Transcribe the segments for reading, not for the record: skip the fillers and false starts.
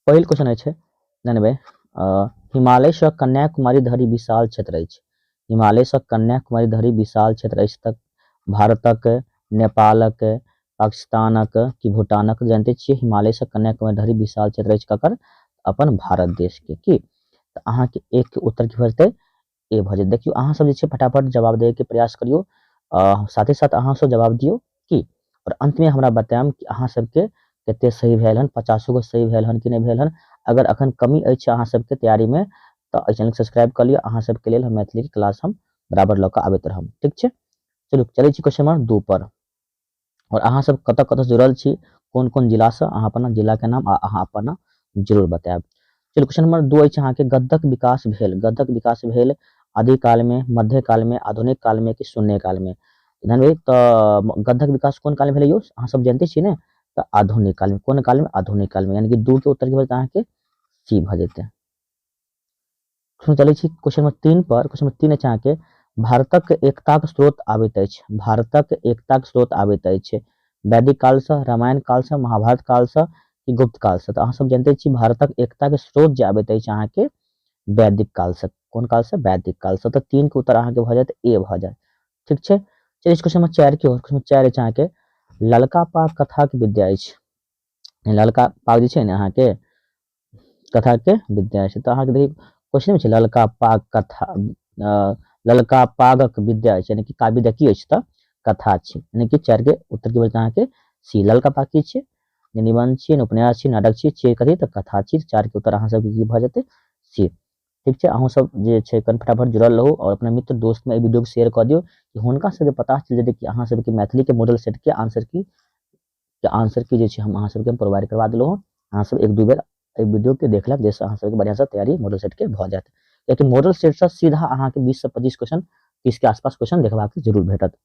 पहिल क्वेश्चन अछि जानबै, हिमालयसँ कन्याकुमारी धरि विशाल क्षेत्र अछि। हिमालयसँ कन्याकुमारी धरि विशाल क्षेत्र अछि तक भारतक, नेपालक, पाकिस्तानक कि भूटानक? जानते छियै हिमालयसँ कन्याकुमारी धरि विशाल क्षेत्र अछि ककर? अपन भारत देशके। की तऽ अहाँके एक के उत्तर की भऽ जेतै? ए भऽ जेतै। देखियौ अहाँ सब जे छै फटाफट जवाब देबैके प्रयास करियौ, साथे साथ अहाँ सब जवाब दियौ की, और अंत में हमरा बतायब कि अहाँ सबके कते सही भेल हन, 50 गो सही भेल हन कि नहि भेल हन। अगर अखन कमी अछि अहाँ सबके तैयारी में तऽ एहि चैनल के सब्सक्राइब कऽ लिअ, अहाँ सबके लेल हम मैथिली के क्लास हम बराबर लऽ कऽ आबैत रहब। ठीक छै, चलू चलै छी क्वेश्चन नंबर 2 पर। और अहाँ सब कतऽ कतऽ जुड़ल छी, कोन कोन जिलासँ, अहाँ अपना जिलाके नाम आ अहाँ अपन नाम जरूर बतायब। चलू क्वेश्चन नंबर 2 अछि अहाँके, गद्यक विकास भेल। गद्यक विकास भेल आदिकाल में, मध्यकाल में, आधुनिक काल में कि शून्य काल में? ध्यान देबै तऽ गद्यक विकास कोन काल में भेलै यौ? अहाँ सब जानते छी ने, तऽ आधुनिक काल में। कोन काल में? आधुनिक काल में, यानी कि 2 के उत्तर की भऽ जेतै अहाँके सी भऽ जेतै। चलै छी क्वेश्चन नंबर 3 पर। क्वेश्चन नंबर 3 अछि अहाँके, भारतक एकताक स्रोत आबैत अछि। भारतक एकताक स्रोत आबैत अछि वैदिक कालसँ, रामायण कालसँ, महाभारत कालसँ कि गुप्त कालसँ? तऽ अहाँ सब जानते छी भारतक एकताक स्रोत जे आबैत अछि अहाँके वैदिक कालसँ। कोन कालसँ? वैदिक कालसँ। तऽ 3 के उत्तर अहाँके भऽ जायत ए भऽ जायत। ठीक छै, चलिए क्वेश्चन नंबर 4 के ओर। क्वेश्चन नंबर 4 अछि अहाँके, ललका पाग कथाक विद्या अछि। ललका पाग जे छै ने अहाँके कथा के विद्या अछि। तऽ अहाँके देखियौ क्वेश्चन में छै ललका पाग कथा, ललका पागक विद्या अछि, यानी कि काव्य विद्या की अछि? तऽ कथा छी, यानी कि 4 के उत्तर की बचत अहाँके सी। ललका पाग की छियै? निबंध छियै, उपन्यास छियै, नाटक छियै, छियै कथी? तऽ कथा छी। 4 के उत्तर अहाँ सबके की भऽ जेतै? सी। ठीक छै, अहूँ सब जे छै कनि फटाफट जुड़ल रहू और अपना मित्र दोस्त में एहि वीडियो के शेयर कऽ दियौ कि हुनका सबके पता चलि जेतै कि अहाँ सबके मैथिली के मॉडल सेट के आंसर की, के आंसर की जे छै हम अहाँ सबके प्रोवाइड करवा देलहुँ हँ। अहाँ सब 1-2 बेर एहि वीडियो के देख लेब, जाहिसँ अहाँ सबके बढ़िआँसँ तैयारी मॉडल सेट के भऽ जायत। कियाकि मॉडल सेटसँ सीधा अहाँके 20 से 25 क्वेश्चन, 30 के आसपास क्वेश्चन देखबाक जरूर भेटत।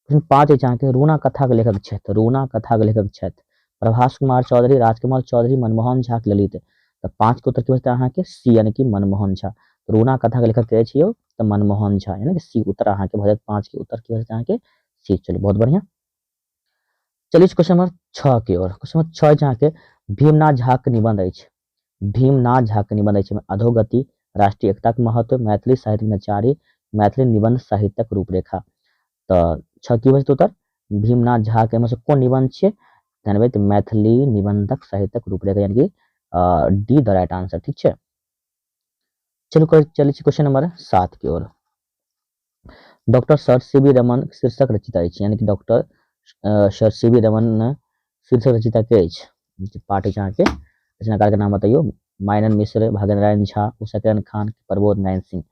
क्वेश्चन 5 अछि अहाँके, रूना कथाक लेखक छथि। रूना कथाक लेखक छथि प्रभास कुमार चौधरी, राजकमल चौधरी, मनमोहन झा, ललित। तऽ 5 के उत्तर की बचतै अहाँके? सी, यानी कि मनमोहन झा। रूना कथाक लेखक के अछि यौ? तऽ मनमोहन झा, यानी कि सी उत्तर अहाँके भऽ जायत। 5 के उत्तर की भऽ जायत अहाँके? सी। चलू बहुत बढ़िया, चलिए क्वेश्चन नंबर 6 के ओर। क्वेश्चन नंबर 6 अछि अहाँके, भीमनाथ झा के निबंध अछि। भीमनाथ झा के निबंध अछि अधोगति, राष्ट्रीय एकताक महत्व, मैथिली साहित्य नचारी, मैथिली निबंध साहित्यक रूपरेखा। तऽ 6 की बचत उत्तर? भीमनाथ झा के एहिमे से कोन निबंध छियै? ध्यान देबै तऽ मैथिली निबंधक साहित्यक रूपरेखा, यानी कि डी the right answer. ठीक छै, चलू चलै छी क्वेश्चन नंबर 7 के ओर। Doctor sir C V Raman शीर्षक रचिता अछि, यानी कि doctor sir C V Raman शीर्षक रचिता के अछि? जे पाठ अछि अहाँके, रचनाकार के नाम बतैयौ। माइनन मिश्र, भाग्यनारायण झा, उषाकिरण खान, प्रबोध नारायण सिंह।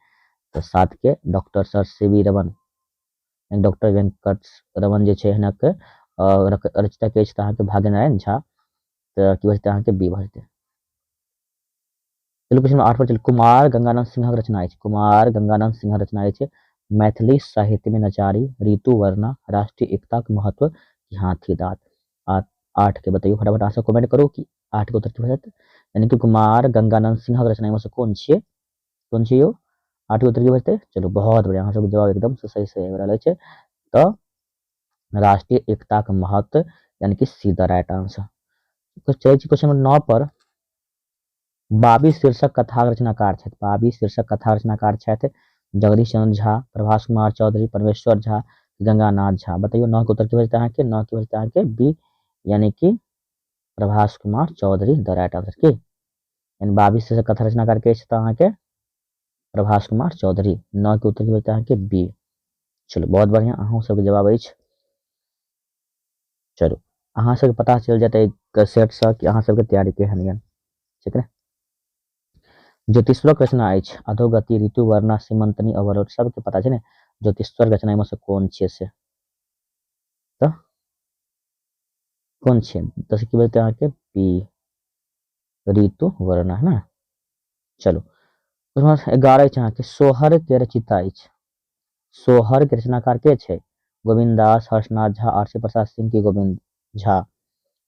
तऽ 7 के doctor sir C V Raman, doctor Venkat Raman जे छै हिनक रचिता के अछि तऽ अहाँके भाग्यनारायण झा। तऽ की भऽ जेतै अहाँके? बी भऽ जेतै। चलू क्वेश्चन नंबर 8 पर चलू। कुमार गंगानंद सिंहक रचना अछि। कुमार गंगानंद सिंहक रचना अछि मैथिली साहित्य में नचारी, ऋतु वर्णा, राष्ट्रीय एकताक महत्व, हाथी दाँत। 8 के बतैयौ फटाफट, अहाँ सब कमेंट करू कि 8 के उत्तर की भऽ जायत। यानी कि कुमार गंगानंद सिंहक रचना में से कोन छियै? कोन छियै यौ? 8 के उत्तर की भऽ जेतै? चलू बहुत बढ़िया, अहाँ सबके जवाब एकदम से सही सही आबि रहल अछि। तऽ राष्ट्रीय एकताक महत्व, यानी कि सी the right answer. चलै छी क्वेश्चन नंबर 9 पर। बाबी शीर्षक कथा रचनाकार छथि। बाबी शीर्षक कथा रचनाकार छथि जगदीश चंद्र झा, प्रभास कुमार चौधरी, परमेश्वर झा, गंगानाथ झा। बतैयौ 9 के उत्तर की भऽ जेतै अहाँके? 9 के भऽ जेतै अहाँके बी, यानी कि Prabhas Kumar Chaudhary the right answer. की यानी बाबी शीर्षक कथा रचनाकार के अछि तऽ अहाँके प्रभास कुमार चौधरी। 9 के उत्तर की भऽ जेतै अहाँके? बी। चलू बहुत बढ़िया, अहूँ सबके जवाब अछि। चलू अहाँ सबके पता चलि जायत एहि सेटसँ कि अहाँ सबके तैयारी केहन यऽ। ठीक ने, ज्योतिश्वरक रचना अछि अधोगति, ऋतुवर्णा, सीमंतनी, अवरोध। सबके पता छै ने ज्योतिश्वर रचना में से कोन छियै से? तऽ कोन छियै? 10 की बजतै अहाँके? बी, ऋतुवर्णा, है ना। चलू 11 अछि अहाँके, सोहर के रचिता अछि। सोहर के रचनाकार के छै? गोविंद दास, हर्षनाथ झा, आर सी प्रसाद सिंह की गोविंद झा?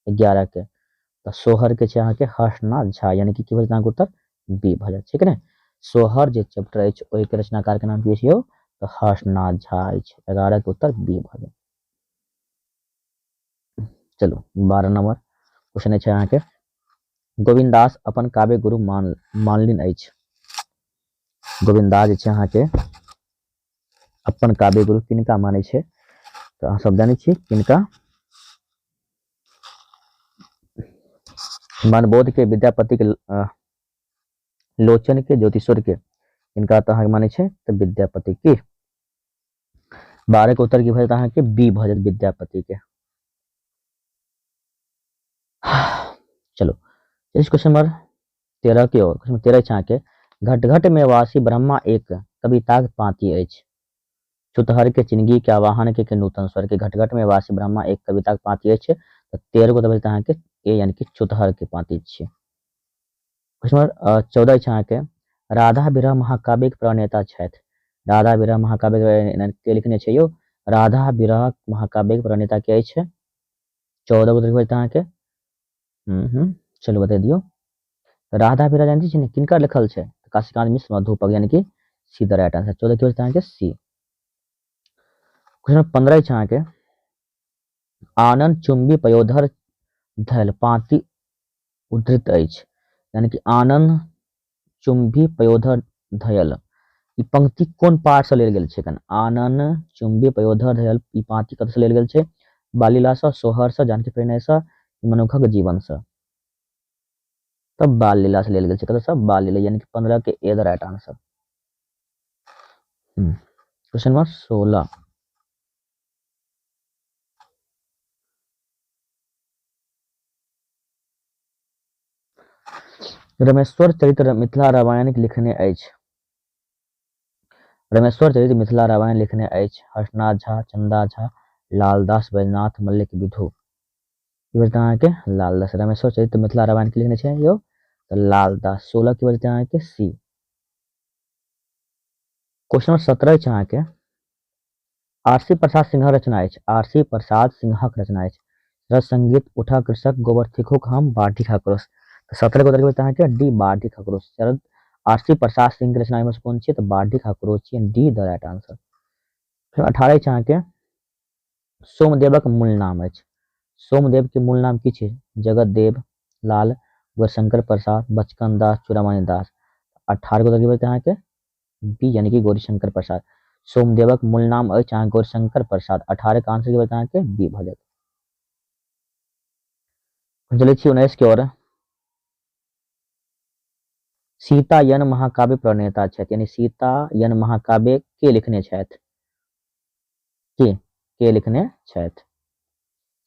11 के तऽ सोहर के छै अहाँके हर्षनाथ झा, यानी कि की भऽ जेतै अहाँके उत्तर? बी भऽ जायत। ठीक ने, सोहर जे चैप्टर अछि ओहि के रचनाकार के नाम की अछि यौ? तऽ हर्षनाथ झा अछि। 11 के उत्तर बी भऽ जायत। चलू 12 नंबर क्वेश्चन अछि अहाँके, गोविन्द दास अपन काव्य गुरु मानलनि अछि। गोविन्द दास जे छै अहाँके अपन काव्य गुरु किनका मानै छै? तऽ अहाँ सब जानै छी किनका? मनबोध के, विद्यापति के, लोचन के, ज्योतिश्वर के, इनका तऽ अहाँके मानै छै तऽ विद्यापति की। 12 के उत्तर की भऽ जायत अहाँके? बी भऽ जायत, विद्यापति के। चलो इस क्वेश्चन नंबर 13 के ओर। क्वेश्चन 13 छै अहाँके, घट घट में वासी ब्रह्मा एक कविताक पाँति अछि। छुतहर के, चिनगी के, आवाहन के नूतन स्वर के। घट घट में वासी ब्रह्मा एक कविताक पाँति अछि, तऽ 13 को तऽ अहाँके ए यानी कि छुतहर के पाँति छियै। क्वेश्चन नंबर 14 अछि अहाँके, राधा विरह महाकाव्य के प्रणेता छथि। राधा विरह महाकाव्य के लिखने छै यौ? राधा विरह महाकाव्य के प्रणेता के अछि? 14 को देखबै अहाँके। चलू बता दियौ। राधा विरह जानते छी ने किनकर लिखल छै? काशीकांत मिश्र मधुपक, यानी कि सी the right answer. 14 की अहाँके सी। क्वेश्चन 15 छै अहाँके, आनंद चुंबी पयोधर धैल पाँति उद्धृत अछि। यानी कि आनंद चुंबी पयोधर धयल ई पंक्ति कोन पाठ से लेल गेल छै? आनंद चुंबी पयोधर धयल ई पाँति कतऽ से लेल गेल छै? बालीला से, सोहर से, जानकी परिणय से, मनुखक जीवन से? तब बाल लीला से लेल गेल छै। कतऽ से? बाल लीला, यानी कि 15 के A the right answer. Question number 16, Rameshwar चरित्र मिथिला रामायण लिखने अछि। रमेश्वर चरित्र मिथिला रामायण लिखने अछि हर्षनाथ झा, चंदा झा, लालदास, बैजनाथ मल्लिक, विधु। की बजते अहाँके? लालदास। रमेश्वर चरित्र मिथिला रामायण के लिखने छै यौ तऽ लालदास। 16 की बजते अहाँके सी। क्वेश्चन नंबर 17 छै अहाँके, आरसी प्रसाद सिंहक रचना अछि। आरसी प्रसाद सिंहक रचना अछि रस संगीत, उठा कृषक, गोबर थिकुक हम, बाढ़ि आक्रोश। तऽ 17 के उत्तर की अहाँके? डी, बाढ़ि आक्रोश। शरद आरसी प्रसाद सिंह के रचना में कोन छियै? तऽ बाढ़ि आक्रोश छियै, डी the right answer. फेर 18 छै अहाँके, सोमदेवक मूल नाम अछि। सोमदेव के मूल नाम की छै? जगतदेव लाल, गौरीशंकर प्रसाद, बचकन दास, चूड़ामणि दास। 18 को उत्तर की अहाँके? बी, यानी कि गौरीशंकर प्रसाद। सोमदेवक मूल नाम अछि अहाँ गौरीशंकर प्रसाद। 18 के आंसर की अहाँके? बी भऽ जायत। चलै छी 19 के ओर। सीता यन महाकाव्य प्रणेता छथि, यानी सीता यन महाकाव्य के लिखने छथि? के लिखने छथि?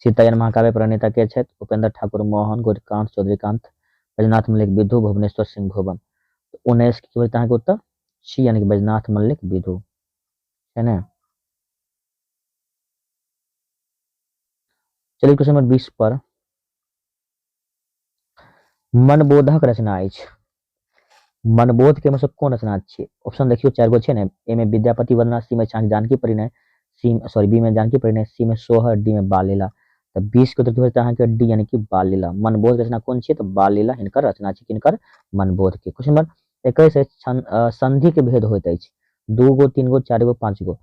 सीता यन महाकाव्य प्रणेता के छथि? उपेंद्र ठाकुर मोहन, गौरीकांत, चौधरीकांत, बैजनाथ मल्लिक विधु, भुवनेश्वर सिंह भुवन। 19 के अहाँके उत्तर सी, यानी कि बैजनाथ मल्लिक विधु है ने। चलिए क्वेश्चन नंबर 20 पर, मनबोधक रचना अछि। मनबोध के मतलब कोन रचना छियै? ऑप्शन देखियौ 4 गो छै ने। ए में विद्यापति वंदना, सी में जानकी परिणय, सी सॉरी बी में जानकी परिणय, सी में सोहर, डी में बाल लीला। तऽ 20 के उत्तर की होतै अहाँके? डी, यानी कि बाल लीला। मनबोध रचना कोन छियै? तऽ बाल लीला हिनकर रचना छै। किनकर? मनबोध के। क्वेश्चन नंबर 21, संधि के भेद होइत अछि। 2 गो, 3 गो, 4 गो, 5 गो।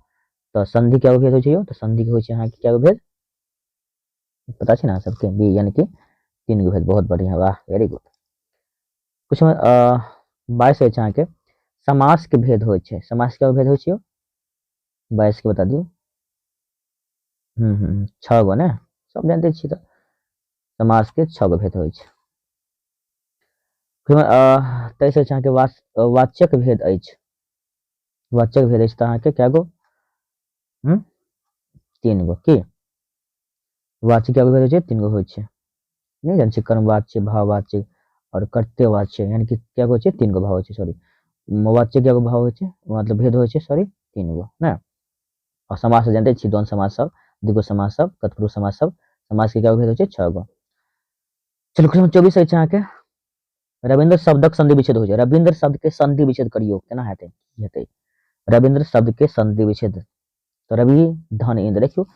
तऽ संधि के भेद होइ छै यौ? तऽ संधि के होइ छै अहाँके क्या भेद? पता छै ने अहाँ सबके? बी, यानी कि 3 गो भेद। बहुत बढ़िया, वाह, वेरी गुड। क्वेश्चन नंबर 22 अछि अहाँके, समास के भेद होइ छै। समास के भेद होइ छै यौ? 22 के बता दियौ। 6 गो ने, सब जानते छी। तऽ समास के 6 गो भेद होइ छै। 23 अछि अहाँके, वाच्यक भेद अछि। वाच्यक भेद अछि तऽ अहाँके क्या गो? 3 गो। की वाच्य क्या गो भेद होइ छै? 3 गो होइ छै। नहि जानै छी, कर्मवाच्य, भाववाच्य और कर्तव्यवाच्य, यानी कि क्या गो छै? 3 गो भाव होइ छै। सॉरी, वाच्य क्या गो भाव होइ छै, मतलब भेद होइ छै, सॉरी 3 गो ने। और समास जानते छी, द्वंद्व समास सब, द्विगु समास सब, तत्पुरुष समास सब, समास के क्या भेद होइ छै? 6 गो। चलू क्वेश्चन 24 अछि अहाँके, रविन्द्र शब्दक संधि विच्छेद होइ छै। रविन्द्र शब्द के संधि विच्छेद करियौ, केना हेतै? की हेतै रविन्द्र शब्द के संधि विच्छेद? तऽ रवि धन इंद्र, देखियौ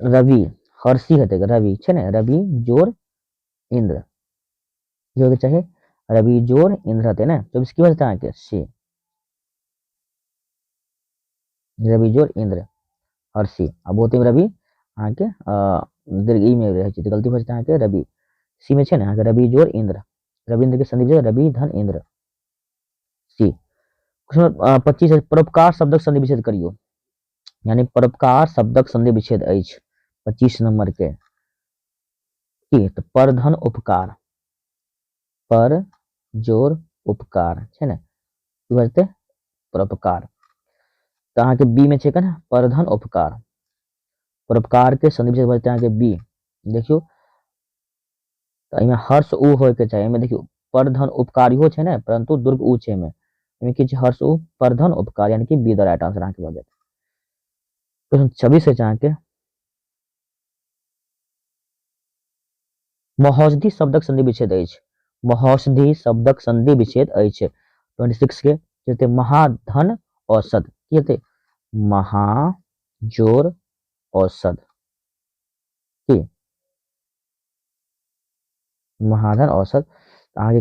रवि हर्षी हेतै, रवि छै ने, रवि जोर इंद्र की होइके चाही? रवि जोर इंद्र हेतै ने। 24 की भऽ जेतै अहाँके? सी, रवि जोर इंद्र हर्षी। आ बहुते रवि अहाँके दीर्घ ई में रहै छै, तऽ गलती भऽ जेतै अहाँके रवि। सी में छै ने अहाँके रवि जोड़ इंद्र, रविन्द्र के संधि विच्छेद रवि धन इंद्र, सी। क्वेश्चन नंबर 25 परोपकार शब्दक संधि विच्छेद करियौ, यानी परोपकार शब्दक संधि विच्छेद अछि 25 नंबर के की, तऽ परधन उपकार, पर जोड़ उपकार छै ने, की भऽ जेतै परोपकार। तऽ अहाँके बी में छै केना परधन उपकार, परोपकार के संधि विच्छेद भऽ जेतै अहाँके बी। देखियौ तऽ एहिमे हर्ष उ होय के चाही, एहिमे देखियौ परधन उपकार इहो छै ने, परंतु दुर्ग उ छै एहिमे, एहिमे की छै हर्ष उ परधन उपकार, यानी कि बी the right answer अहाँके भऽ जायत। क्वेश्चन 26 अछि अहाँके, महौषधि शब्दक संधि विच्छेद अछि, महौषधि शब्दक संधि विच्छेद अछि 26 के हेतै महाधन औषध, की हेतै महाजोर औषध, की महाधन औषध, अहाँके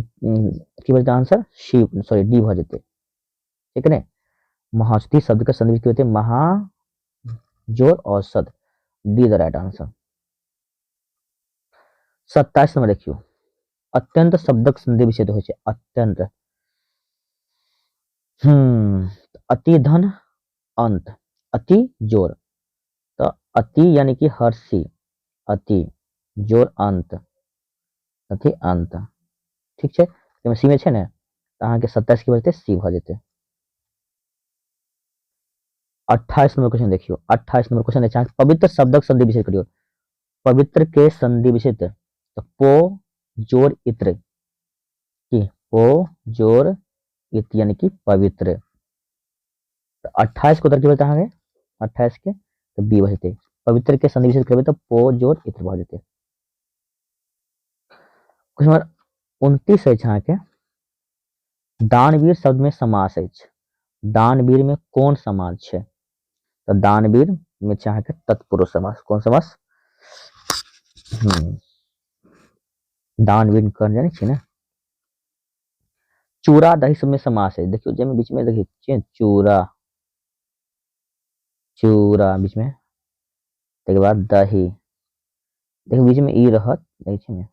की भऽ जेतै आंसर सी, सॉरी डी भऽ जेतै, ठीक ने। महौषधि शब्द के संधि की हेतै महाजोर औषध, D the right answer. 27 number देखियौ, अत्यंत शब्दक संधि विच्छेद होइ छै, अत्यंत अति धन अंत, अति जोर, तऽ अति यानी कि हर्षी, अति जोर अंत, अति अंत, ठीक छै। एहिमे सी में छै ने, तऽ अहाँके 27 की भऽ जेतै सी भऽ जेतै। 28 नंबर क्वेश्चन देखियौ, 28 नंबर क्वेश्चन अछि पवित्र शब्दक संधि विच्छेद करियौ, पवित्र के संधि विच्छेद तऽ पो जोर इत्र, की पो जोर इत यानी कि पवित्र। तऽ 28 के उत्तर की भऽ जेतै अहाँके 28 के तऽ बी भऽ जेतै, पवित्र के संधि विच्छेद करबै तऽ पो जोर इत्र भऽ जेतै। क्वेश्चन नंबर 29 अछि अहाँके, दानवीर शब्द में समास अछि, दानवीर में कोन समास छै, तऽ दानवीर में छै अहाँके तत्पुरुष समास, कोन समास, दानवीर कर्ण जानै छियै ने। चूड़ा दही सब में समास है, देखियौ जाहिमे बीच में देखियौ चूड़ा, चूड़ा बीच में, तकर बाद दही, देखियौ बीच में ई रहत, देखै छियै ने,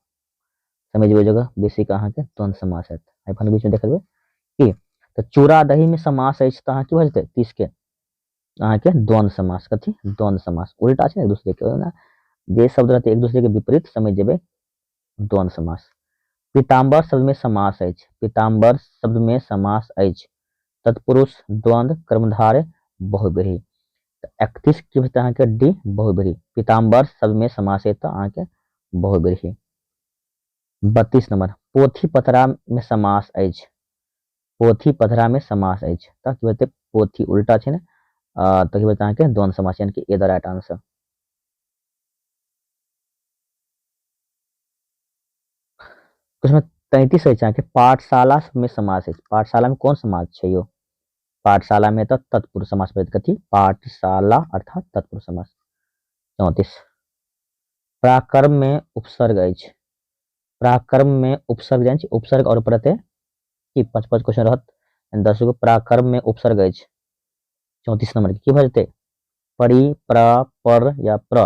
समझ जेबै जगह बेसिक अहाँके द्वंद्व समास हैत, एखन बीच में देख लेबै की, तऽ चूड़ा दही में समास अछि तऽ अहाँ की भऽ जेतै 30 के अहाँके द्वंद्व समास, कथी द्वंद्व समास, उल्टा छै ने एक दूसरे के, ना जे शब्द रहतै एक दूसरे के विपरीत समझ जेबै द्वंद्व समास। पीताम्बर शब्द में समास अछि, पीताम्बर शब्द में समास अछि, तत्पुरुष द्वंद्व कर्मधारय बहुव्रीहि, तऽ 31 की भऽ जेतै अहाँके डी बहुव्रीहि, पीताम्बर शब्द में समास अछि तऽ अहाँके बहुव्रीहि। 32 नंबर पोथी पतरा में समास अछि, पोथी पतरा में समास अछि तऽ की भऽ जेतै पोथी उल्टा छै ने, तऽ की भऽ जेतै अहाँके द्वंद्व समास, यानी कि ए the right answer. Question 33 अछि अहाँके, पाठशाला में समास अछि, पाठशाला में कोन समास छै यौ, पाठशाला में तऽ तत्पुरुष समास पड़त, कथी पाठशाला अर्थात तत्पुरुष समास। 34 पराक्रम में उपसर्ग अछि, पराक्रम में उपसर्ग जानै छी, उपसर्ग और प्रत्यय की 5-5 क्वेश्चन रहत, 10 गो पराक्रम में उपसर्ग अछि। 34 नंबर की भऽ जेतै परि प्रा पर या प्र,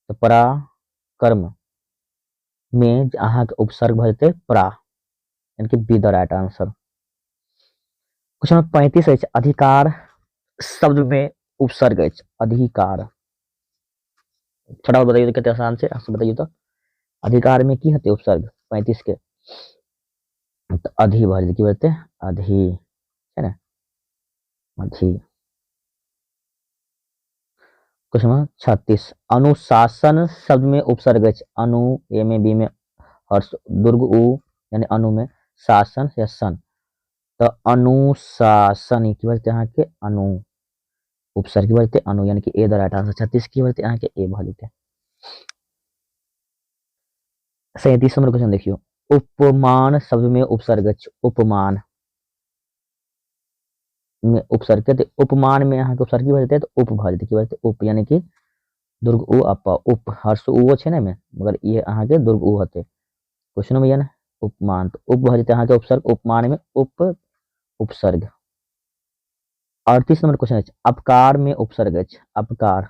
तऽ पराक्रम में अहाँके उपसर्ग भऽ जेतै प्रा, यानी कि B the right answer. Question number 35 अछि, अधिकार शब्द में उपसर्ग अछि, अधिकार थोड़ा बताइए कते आसान छै, अहाँ बताइए तऽ अधिकार में की हेतै उपसर्ग 35 के, तऽ अधि भऽ जेतै, की भऽ जेतै अधि है ने, अधि। क्वेश्चन नंबर 36 अनुशासन शब्द में उपसर्ग अछि, अनु ए में बी में हर्ष दुर्ग उ यानी अनु में शासन या सन, तऽ अनुशासन की भऽ जेतै अहाँके अनु, उपसर्ग की भऽ जेतै अनु, यानी कि ए the right answer. 36 की भऽ जेतै अहाँके ए भऽ जेतै। 37 नंबर क्वेश्चन देखियौ, उपमान शब्द में उपसर्ग अछि, उपमान में उपसर्ग के, उपमान में अहाँके उपसर्ग की भऽ जेतै तऽ उप भऽ जेतै, की भऽ जेतै उप, यानी कि दुर्ग उ अप उप, हर्ष उ छै ने मगर ई अहाँके दुर्ग उ हेतै, क्वेश्चन में यऽ ने उपमान, तऽ उप भऽ जेतै अहाँके उपसर्ग, उपमान में उप उपसर्ग। 38 नंबर क्वेश्चन अछि, अपकार में उपसर्ग अछि, अपकार,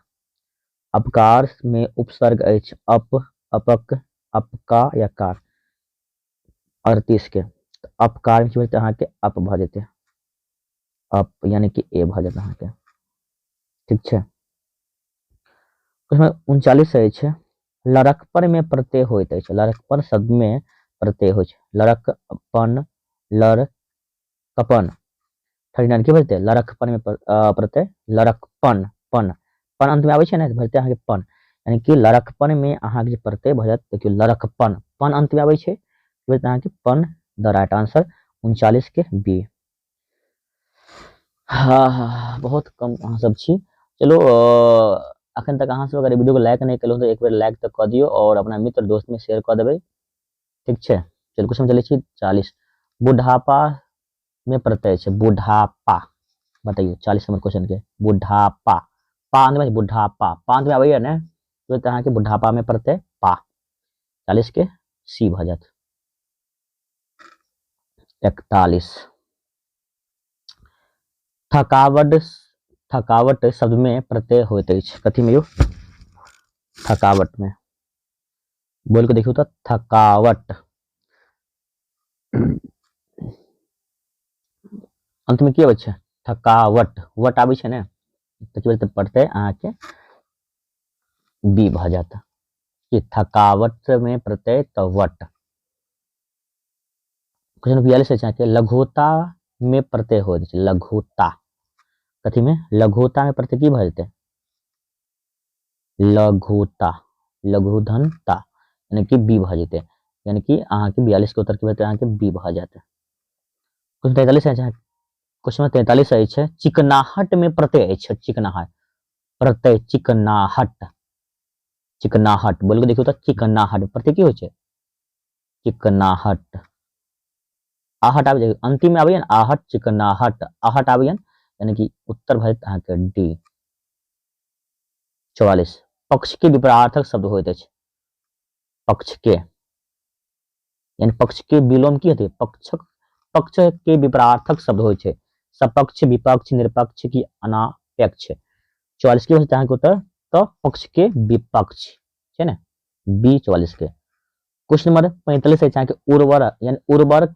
अपकार में उपसर्ग अछि, अप अपक अपका या कार? 38 के अपकार में की भऽ जेतै अहाँके? अप भऽ जेतै, अप यानी कि ए भऽ जायत अहाँके। ठीक छै। क्वेश्चन 39 अछि, लड़कपन में प्रत्यय होइत अछि। लड़कपन शब्द में प्रत्यय होइ छै। लड़कपन, लड़कपन। 39 की भऽ जेतै? लड़कपन में प्रत्यय लड़कपन, पन, पन अंत में आबै छै ने, भऽ जेतै अहाँके पन, यानी कि लड़कपन में अहाँके जे प्रत्यय भऽ जायत, देखियौ लड़कपन, पन अंत में आबै छै, भऽ जेतै अहाँके पन, द राइट आंसर 39 के बी। हाँ हाँ, बहुत कम अहाँ सब छी। चलो अखन तक अहाँ सब अगर वीडियो को लाइक नहीं केलहुँ तऽ एक बेर लाइक तऽ कऽ दियौ और अपना मित्र दोस्त में शेयर कऽ देबै। ठीक छै, चलू क्वेश्चन चलै छी 40। बुढ़ापा में प्रत्यय छै, बुढ़ापा बतैयौ 40 नंबर क्वेश्चन के। बुढ़ापा, पा अंत में, बुढ़ापा पा अंत में आबैया ने, तो अहाँके बुढ़ापा में प्रत्यय पा, 40 के सी भऽ जायत। 41 थकावट, थकावट शब्द में प्रत्यय होइत अछि। कथी में यौ? थकावट में बोल के देखियौ तऽ थकावट अंत में की अबै छै? थकावट, वट आबै छै ने, तऽ की बोलते प्रत्यय अहाँके बी भऽ जायत। कि थकावट में प्रत्यय तऽ वट। क्वेश्चन 42 अछि अहाँके, लघुता में प्रत्यय होइत अछि। लघुता कथी में? लघुता में प्रत्यय की भऽ जेतै? लघुता, लघुधनता, यानी कि बी भऽ जेतै, यानी कि अहाँके 42 के उत्तर की भऽ जेतै? अहाँके बी भऽ जायत। क्वेश्चन 43 अछि, क्वेश्चन 43 अछि, चिकनाहट में प्रत्यय अछि। चिकनाहट प्रत्यय, चिकनाहट, चिकनाहट बोल के देखियौ तऽ चिकनाहट प्रत्यय की होइ छै? चिकनाहट, आहट आबि जाय अंतिम में आबैया ने, आहट, चिकनाहट, आहट आबैया, यानी कि उत्तर भऽ जायत अहाँके डी। 44 पक्ष के विपरार्थक शब्द होइत अछि। पक्ष के यानी पक्ष के विलोम की हेतै? पक्षक, पक्ष के विपरार्थक शब्द होइ छै सपक्ष, विपक्ष, निरपक्ष की अनापेक्ष। 44 के होइत अहाँके उत्तर तऽ पक्ष के विपक्ष छै ने, बी 44 के। क्वेश्चन नंबर 45 अछि अहाँके, उर्वर यानी उर्वर,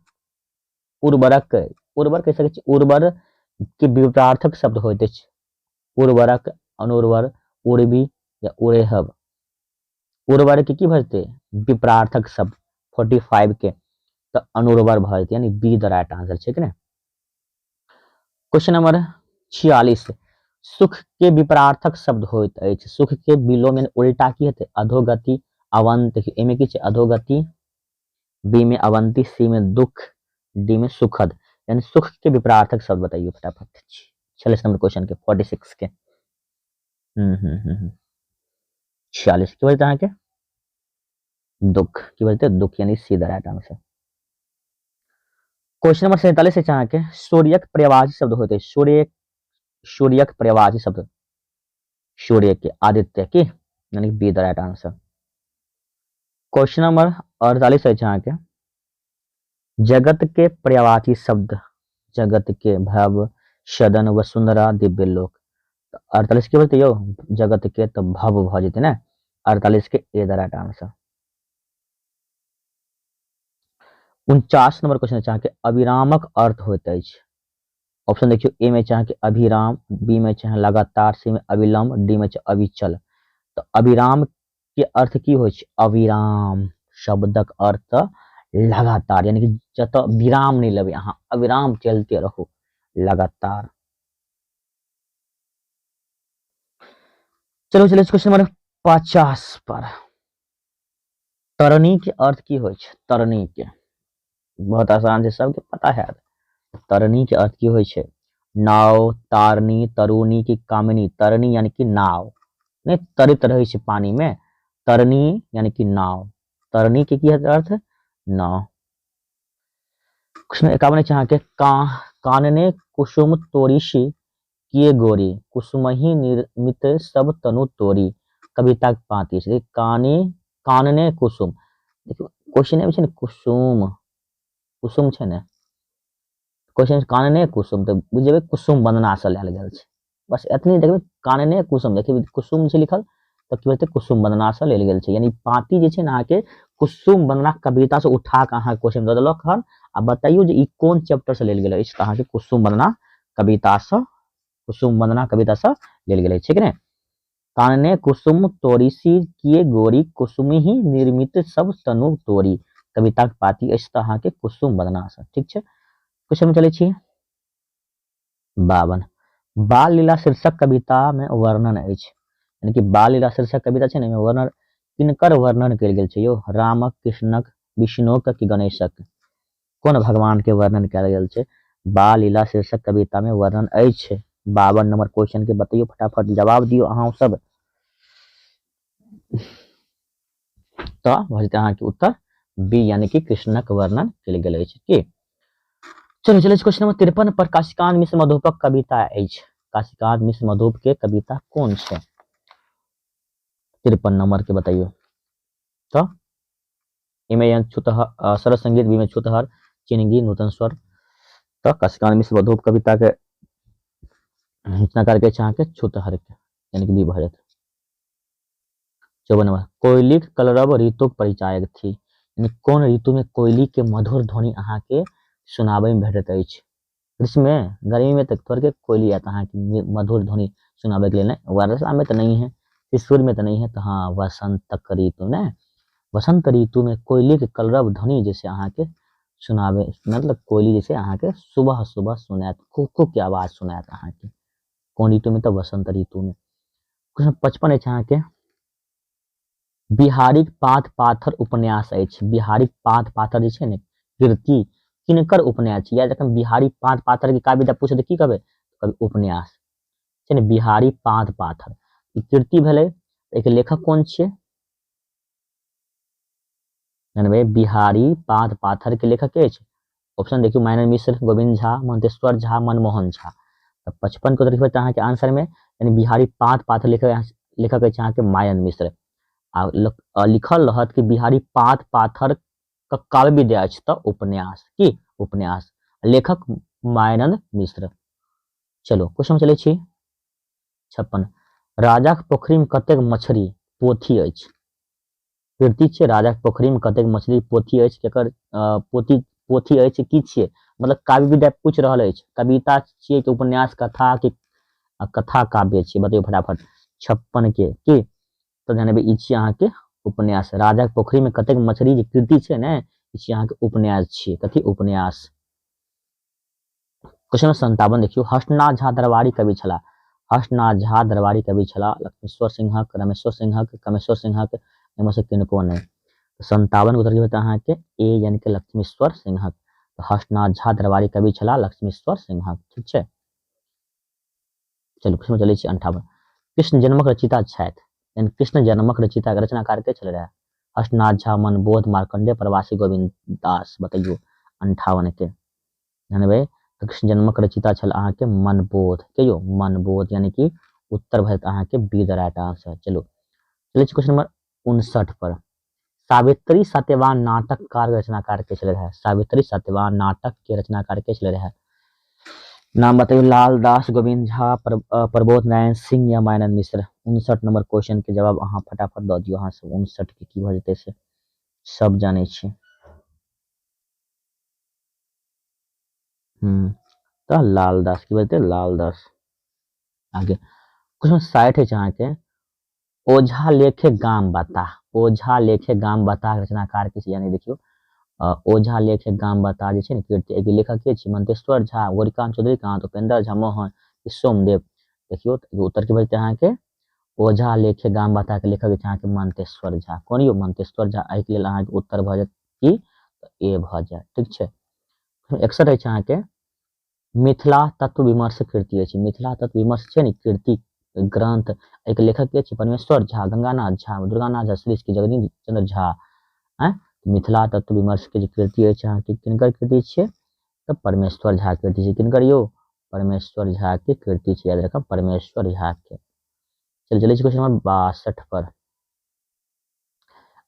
उर्वरक, उर्वर कहि सकै छी, उर्वर के विपरार्थक शब्द होइत अछि। उर्वरक, अनुर्वर, उर्वी या उरेहब। उर्वर के की भऽ जेतै? विपरार्थक शब्द 45 के तऽ अनुर्वर भऽ जेतै, यानी बी द राइट आंसर छै कि ने। क्वेश्चन नंबर 46 सुख के विपरार्थक शब्द होइत अछि। सुख के विलोम यानी उल्टा की हेतै? अधोगति, अवंत। एमे की छै? अधोगति, बी में अवंती, सी में दुख, डी में सुखद। यानी सुख के विपरार्थक शब्द बताइए फटाफट। 46 नंबर क्वेश्चन के, 46 के। 46 की बोलते अहाँके? दुख की बोलते? दुख, यानी C the right answer. Question number 47 अछि अहाँके, सूर्यक पर्यायवाची शब्द होइत अछि। सूर्य, सूर्यक पर्यायवाची शब्द, सूर्य के आदित्य की, यानी B the right answer. Question number 48 अछि अहाँके, जगत के पर्यायवाची शब्द, जगत के भव, सदन, वसुंधरा, दिव्य लोक। 48 के बोलते यौ? जगत के तो भव भऽ जेतै ने, 48 के ए the right answer. 49 number question अछि अहाँके, अविरामक अर्थ होइत अछि। ऑप्शन देखियौ, ए में छै अहाँके अभिराम, बी में छै लगातार, सी में अविलंब, डी में छै अविचल। तऽ अविराम के अर्थ की होइ छै? अविराम शब्दक अर्थ लगातार, यानी कि जतऽ विराम नहि लेबै अहाँ, अविराम चलते रहू, लगातार। चलो चलो क्वेश्चन नंबर 50 पर। तरणी के अर्थ की होइ छै? तरणी के बहुत आसान छै, सबके पता है। तरणी के अर्थ की होइ छै? नाव, तारनी, तरुणी की कामिनी। तरणी यानी कि नाव, नहीं तरित रहै छै पानी में, तरणी यानी कि नाव। तरणी के की अर्थ? नाव। क्वेश्चन 51 छै अहाँके, कानने कुसुम तोरिशी किए गोरी, कुसुमही निर्मित सब तनु तोरी। कविता के पाँति छै। काने, कानने कुसुम, देखियौ क्वेश्चन में छै ने कुसुम, कुसुम छै ने क्वेश्चन, कानने कुसुम तऽ बुझि जेबै कुसुम वंदना से लायल गेल छै। बस एतनी देखबै, कानने कुसुम, देखियौ कुसुम छै लिखल तऽ की हेतै कुसुम वन्दनासँ लेल गेल छै। यानी पाँति जे छै ने अहाँके कुसुम वन्दना कवितासँ उठा कऽ अहाँके क्वेश्चन दऽ देलक हन आ बतैयौ जे ई कोन चैप्टरसँ लेल गेल अछि, तऽ अहाँके कुसुम वन्दना कवितासँ, कुसुम वन्दना कवितासँ लेल गेल अछि, ठीक ने। कानने कुसुम तोरिसी किए गोरी कुसुम ही निर्मित सब तनु तोरी, कविताक पाती अछि तऽ अहाँके कुसुम वन्दनासँ, ठीक छै। क्वेश्चन चलै छी 52। बाल लीला शीर्षक कविता में वर्णन अछि, यानी कि बाल लीला शीर्षक कविता छै ने, एहिमे वर्णन किनकर वर्णन कयल गेल छै यौ? रामक, कृष्णक, विष्णुक कि गणेशक? कोन भगवान के वर्णन कयल गेल छै बाल लीला शीर्षक कविता में वर्णन अछि? 52 नंबर क्वेश्चन के बतैयौ, फटाफट जवाब दियौ अहाँ सब। तऽ भऽ जेतै अहाँके उत्तर बी, यानी कि कृष्णक वर्णन कयल गेल अछि। की चलू चलै क्वेश्चन नंबर 53 पर। काशीकांत मिश्र मधुपक कविता अछि, काशीकांत मिश्र मधुप के कविता कोन छै? 53 नंबर के बतैयौ। तऽ एमे छूतहर सरस संगीत, बी में छूतहर, चिनगी, नूतन स्वर। तऽ काशीकांत मिश्र मधुप कविता के रचनाकार के अहाँके छूतहर के, यानी कि बी भऽ जायत। 54 नंबर, कोयलीक कलरव ऋतुक परिचायक थी, यानी कोन ऋतु में कोयली के मधुर ध्वनि अहाँके सुनाबै में भेटैत अछि? ग्रीष्म में, गर्मी में तऽ थोड़के कोयली आयत अहाँके मधुर ध्वनि सुनाबै के लेल, नहि वर्षा में तऽ नहीं है, शिशुर में तऽ नहीं है, तऽ हाँ वसंतक ऋतु ने, वसंत ऋतु में कोयली के कलरव ध्वनि जैसे अहाँके सुनाबै, मतलब कोयली जैसे अहाँके सुबह सुबह सुनायत, कुकू के आवाज सुनायत अहाँके। कोन ऋतु में? तऽ वसंत ऋतु में। क्वेश्चन 55 अछि अहाँके, बिहारीक पात पाथर उपन्यास अछि। बिहारीक पात पाथर जे छै ने कृति किनकर उपन्यास छै? या जखन बिहारी पात पाथर के काव्य पूछे तऽ की कहबै? कभी उपन्यास छै ने। बिहारी पात पाथर ई कृति भेलै, एकर लेखक कोन छियै? जानबै बिहारी पात पाथर के लेखक के अछि? ऑप्शन देखियौ, माइनर मिश्र, गोविंद झा, मंतेश्वर झा, मनमोहन झा। तऽ 55 के लिखबै तऽ अहाँके आंसर में यानी बिहारी पात पाथर लेखक अछि अहाँके मायन मिश्र। आ लिखल रहत कि बिहारी पात पाथर का काव्य विद्या अछि तऽ उपन्यास, की उपन्यास, लेखक मायानंद मिश्र। चलो क्वेश्चन चलै छी 56। राजाक पोखरि में कतेक मछली पोथी अछि? कृति छै राजाक पोखरि में कतेक मछली पोथी अछि, केकर पोथी पोथी अछि की छियै? मतलब काव्य विद्या पूछ रहल अछि, कविता छियै कि उपन्यास, कथा कि कथा काव्य छियै? बतैयौ फटाफट 56 के की। तऽ जानबै ई छियै अहाँके उपन्यास। राजाक पोखरि में कतेक मछली जे कृति छै ने, ई छियै अहाँके उपन्यास छियै। कथी? उपन्यास। क्वेश्चन 57 देखियौ, हर्षनाथ झा दरबारी कवि छलाह। हर्षनाथ झा दरबारी कवि छलाह, लक्ष्मीश्वर सिंहक, रमेश्वर सिंहक, कमेश्वर सिंहक, एहिमे से किनको नहि। 57 उत्तर की अहाँके ए, यानी कि लक्ष्मीश्वर सिंहक। हर्षनाथ झा दरबारी कवि छलाह लक्ष्मीश्वर सिंहक, ठीक छै। चलू क्वेश्चन चलै छी 58। कृष्ण जन्मक रचयिता छथि, यानी कृष्ण जन्मक रचयिता रचनाकार के छलै रहए? हर्षनाथ झा, मनबोध, मार्कंडेय, प्रवासी गोविंद दास। बतैयौ 58 के जानबै। तऽ कृष्ण जन्मक रचयिता छल अहाँके मनबोध। के यौ? मनबोध, यानी कि उत्तर भऽ जायत अहाँके बी द राइट आंसर। चलू चलै छी क्वेश्चन नंबर 59 पर। सावित्री सत्यवान नाटककार रचनाकार के छलै रहए? सावित्री सत्यवान नाटक के रचनाकार के छलै रहए? नाम बतैयौ। लाल दास, गोविंद झा, प्रबोध नारायण सिंह या मायानंद मिश्र। 59 नंबर क्वेश्चन के जवाब अहाँ फटाफट दऽ दियौ। अहाँ सब 59 के की भऽ जेतै से सब जानै छी। तऽ लाल दास की बजतै? लाल दास। आगे क्वेश्चन 60 अछि अहाँके, ओझा लेखे गाम बता। ओझा लेखे गाम बता रचनाकार के छै? यानी देखियौ ओझा लेखे गाम बता जे छै ने कृति, एकर लेखक के छै? मंतेश्वर झा, गौरीकांत चौधरीकांत, उपेंद्र झा मोहन, सोमदेव। देखियौ उत्तर की बजतै अहाँके? ओझा लेखे गाम बता के लेखक छै अहाँके मंतेश्वर झा। कोन यौ? मंतेश्वर झा। एहिके लेल अहाँके उत्तर भऽ जायत की? ए भऽ जायत, ठीक छै। 61 अछि अहाँके, मिथिला तत्व विमर्श कृति अछि। मिथिला तत्व विमर्श छै ने कृति ग्रंथ, एहिके लेखक के छै? परमेश्वर झा, गंगानाथ झा, दुर्गानाथ झा श्रीश की जगदीश चंद्र झा। मिथिला तत्व विमर्श के जे कृति अछि अहाँके किनकर कृति छियै? तऽ परमेश्वर झा कृति छै। किनकर यौ? परमेश्वर झा के कृति छै, याद रखब परमेश्वर झा के। चल चलै छी क्वेश्चन नंबर 62 पर।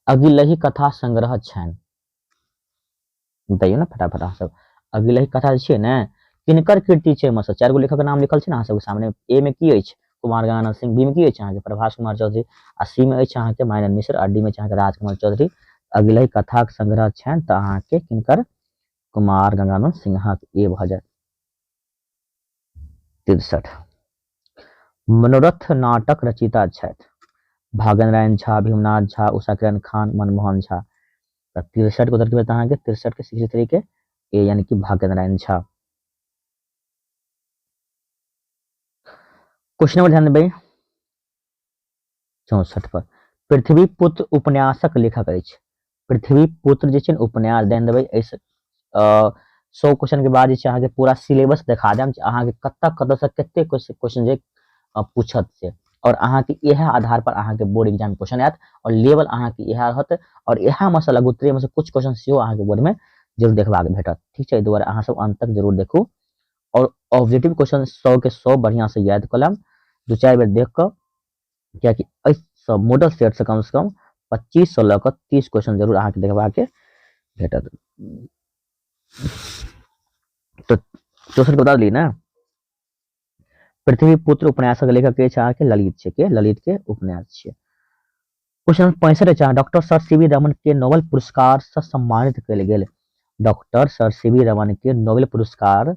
अगिलही कथा संग्रह छनि, बताइयो ने फटाफट अहाँ सब। अगिलही कथा जे छियै ने किनकर कृति छै? मतलब 4 गो लेखक के नाम लिखल छै ने अहाँ सबके सामने। ए में की अछि? कुमार गंगानंद सिंह, बी में की अछि अहाँके प्रभास कुमार चौधरी, आ सी में अछि अहाँके मायानंद मिश्र, आ डी में अछि अहाँके राजकमल चौधरी। अगिला कथाक संग्रह छनि तऽ अहाँके किनकर? कुमार गंगानंद सिंहक, ए भऽ जायत। 63 मनोरथ नाटक रचयिता छथि भाग्य नारायण झा, भीमनाथ झा, उषा किरण खान, मनमोहन झा। तऽ 63 के उत्तर की भेटत अहाँके? 63 के 63 के ए, यानी कि भाग्य नारायण झा। क्वेश्चन नंबर ध्यान देबै 64 पर, पृथ्वी पुत्र उपन्यासक लेखक अछि। पृथ्वी पुत्र जे छै ने उपन्यास, ध्यान देबै एहि 100 क्वेश्चन के बाद जे छै अहाँके पूरा सिलेबस देखा देब अहाँके कतऽ कतऽ से कते क्वेश्चन जे पूछत से, और अहाँके इएह आधार पर अहाँके बोर्ड एग्जाम क्वेश्चन आयत और लेवल अहाँके इएह रहत, और इएह में से लघुत्तरीय में से कुछ क्वेश्चन सेहो अहाँके बोर्ड में जरूर देखबाक भेटत। ठीक छै, एहि दुआरे अहाँ सब अंत तक जरूर देखू और ऑब्जेक्टिव क्वेश्चन 100 के 100 बढ़िया से याद कऽ लेब, 2-4 बेर देख कऽ, कियाकि एहि सब मॉडल सेट से कम से कम 25 से लऽ कऽ 30 क्वेश्चन जरूर अहाँके देखबाक भेटत। तो 64 बता दिली ना। पृथ्वी पुत्र उपन्यासक लेखक के अहाँके ललित छै, के ललित के उपन्यास छै। क्वेश्चन 65 अछि doctor sir C V Raman के नोबेल पुरस्कार से सम्मानित कयल गेल। Doctor sir C V Raman के नोबेल पुरस्कार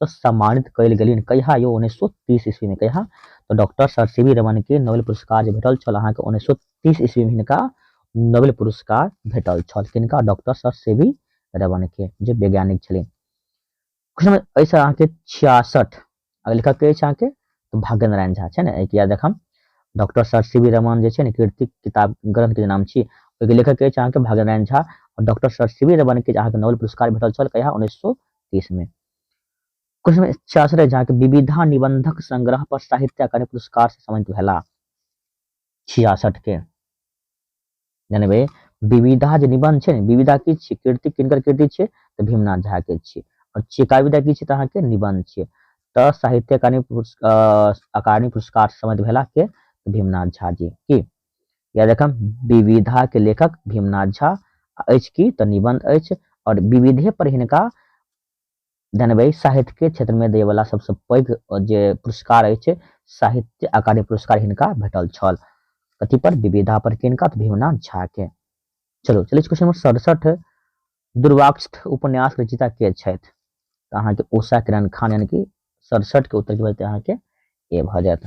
से सम्मानित कयल गेलिन कहिया यो? 1930 ईस्वी में। कहिया? तो doctor sir C V Raman के नोबेल पुरस्कार जे भेटल छल अहाँके 1930 ईस्वी में हिनका नोबेल पुरस्कार भेटल छल। किनका? Doctor sir C V Raman के, जे वैज्ञानिक छलिन। क्वेश्चन एहिसँ अहाँके 66 लेखक के अछि अहाँके तो भाग्य नारायण झा छै ने, एहिके याद रखम। Doctor sir C V Raman जे छै ने कृतिक किताब ग्रंथ के नाम छी, ओहिके लेखक के अछि अहाँके भाग्य नारायण झा। और doctor sir C V Raman के अहाँके नोबेल पुरस्कार भेटल छल कहिया? 1930 में। क्वेश्चन 66 अछि अहाँके विविधा निबंधक संग्रह पर साहित्य अकादमी पुरस्कार से सम्मानित भेला। 66 के जानबे विविधा जे निबंध छै ने, विविधा की छी? कृति, किनकर कृति छै? तऽ भीमनाथ झा के छी। और चिकाविदा की छै? तऽ अहाँके निबंध छै। तऽ साहित्य अकादमी पुरस्कार सम्मानित भेला के? भीमनाथ झा जी। की याद रखम, विविधा के लेखक भीमनाथ झा अछि की? तऽ निबंध अछि। और विविधे पर हिनका धनबै साहित्य के क्षेत्र में देवला सबसे पैघ जे पुरस्कार अछि साहित्य अकादमी पुरस्कार हिनका भेटल छल। कथी पर? विविधा पर। किनका? तऽ भीमनाथ झा के। चलो चलिए क्वेश्चन नंबर 67, दुर्वाक्ष उपन्यास रचयिता के छथि? तऽ अहाँके उषा किरण खान, यानी कि 67 के उत्तर की भऽ जेतै अहाँके ए भऽ जायत।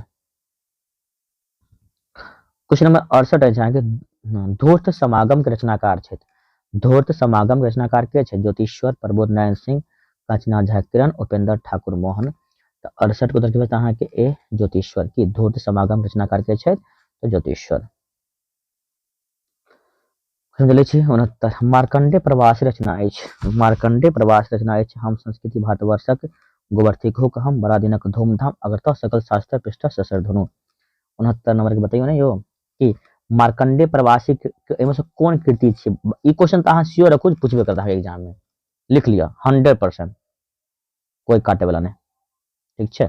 क्वेश्चन नंबर 68 अछि अहाँके धूर्त समागम के रचनाकार छथि। धूर्त समागम के रचनाकार के छथि? ज्योतिश्वर, प्रबोध नारायण सिंह, कांचना झा किरण, उपेंद्र ठाकुर मोहन। तऽ 68 के उत्तर की भऽ जेतै अहाँके ए ज्योतिश्वर। की धूर्त समागम रचनाकार के छथि? तऽ ज्योतिश्वर। चलै छी 69, मार्कंडे प्रवासी रचना अछि। मार्कंडे प्रवासी रचना अछि हम संस्कृति भारतवर्षक गोबर थिकहुक हम बड़ा दिनक धूमधाम अग्रतः सकल शास्त्र पृष्ठ ससर धुनु। 69 नंबर के बतैयौ ने यौ कि मार्कंडे प्रवासी एहिमे से कोन कृति छै? ई क्वेश्चन तऽ अहाँ श्योर रखू पूछबे करत अहाँके एग्जाम में, लिख लिअ 100%, कोई काटे वाला नहि। ठीक छै,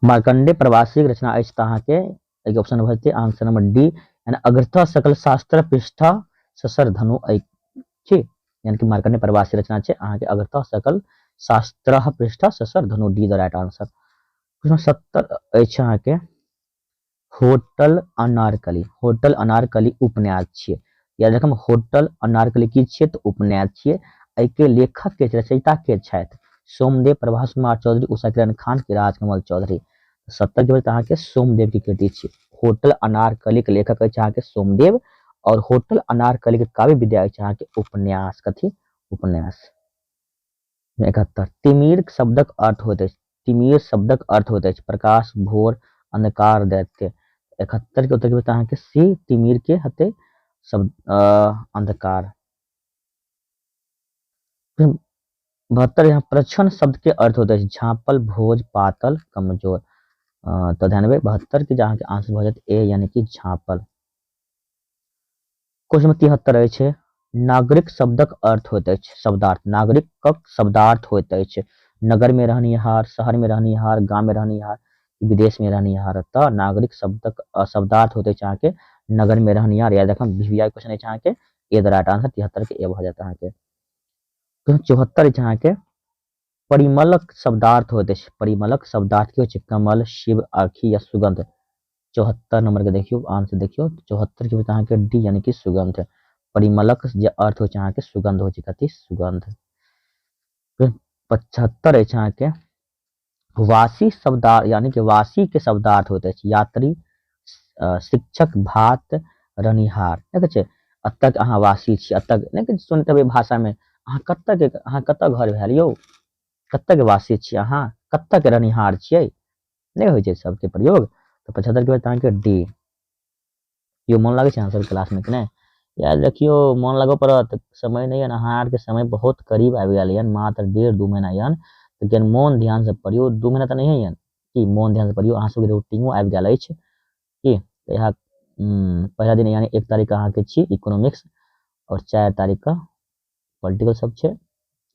मार्कंडे प्रवासी रचना अछि तऽ अहाँके एहिके ऑप्शन भऽ जेतै आंसर नंबर डी, यानी अग्रतः सकल शास्त्र पृष्ठ ससर धनु छी, यानी कि मार्कंडे प्रवासी रचना छै अहाँके अग्रतः सकल शास्त्र पृष्ठ ससर धनु, D the right answer. Question 70 अछि अहाँके होटल अनारकली। होटल अनारकली उपन्यास छियै। याद रखम होटल अनारकली की छियै? तऽ उपन्यास छियै। एहिके लेखक के रचयिता के छथि? सोमदेव, प्रभास कुमार चौधरी, उषा किरण खान के राजकमल चौधरी। 70 के बाद अहाँके सोमदेव की कृति छी। होटल अनारकली के लेखक अछि अहाँके सोमदेव, और होटल अनारकली के काव्य विद्या अछि अहाँके उपन्यास। कथी? उपन्यास। 71 तिमिर शब्दक अर्थ होइत अछि। तिमिर शब्दक अर्थ होइत अछि प्रकाश, भोर, अंधकार, दैत्य। 71 के उत्तर के अहाँके सी तिमिर के हते शब्द अंधकार। 72 यहाँ प्रच्छन्न शब्द के अर्थ होइत अछि झाँपल, भोज, पातल, कमजोर। तऽ ध्यान देबै 72 के अहाँके आंसर भऽ जायत ए, यानी कि झाँपल। क्वेश्चन नंबर 73 अछि नागरिक शब्दक अर्थ होइत अछि शब्दार्थ। नागरिकक शब्दार्थ होइत अछि नगर में रहनिहार, शहर में रहनिहार, गाम में रहनिहार, विदेश में रहनिहार। तऽ नागरिक शब्दक शब्दार्थ होइत अछि अहाँके नगर में रहनिहार। याद रखब वीवीआई क्वेश्चन अछि अहाँके ए the right answer, 73 के ए भऽ जायत अहाँके। 74 अछि अहाँके परिमलक शब्दार्थ होइत अछि। परिमलक शब्दार्थ की होइ छै? कमल, शिव, आखी या सुगंध। 74 नंबर के देखियौ आंसर देखियौ, 74 के अहाँके डी यानी कि सुगंध। परिमलक जे अर्थ होइ छै अहाँके सुगंध होइ छै, कथी? सुगंध। 75 अछि अहाँके वासी शब्दार्थ, यानी कि वासी के शब्दार्थ होइत अछि यात्री, शिक्षक, भात, रनिहार। देखै छै एतक अहाँ वासी छी, एतक नहि सुनैत हेबै भाषा में, अहाँ कतऽ के, अहाँ कतऽ घर भेल यौ, कतऽ के वासी छी अहाँ, कतऽ के रनिहार छियै, नहि होइ छै सबके प्रयोग। तऽ 75 के बाद अहाँके डी। यो मन लागै छै अहाँ सब क्लास में कि नहि? यार देखियौ मन लागऽ पड़त, समय नहि यऽ, अहाँ आरके समय बहुत करीब आबि गेल यऽ, मात्र 1.5-2 महीना यऽ, लेकिन मोन ध्यान से पढ़ियौ, 2 महीना तऽ नहिये यऽ कि मोन ध्यान से पढ़ियौ। अहाँ सबके रूटीनो आबि गेल अछि की, तऽ इएह पहिला दिन यानी 1 तारीख अहाँके छी इकोनॉमिक्स और 4 तारीख का पॉलिटिकल सब छै,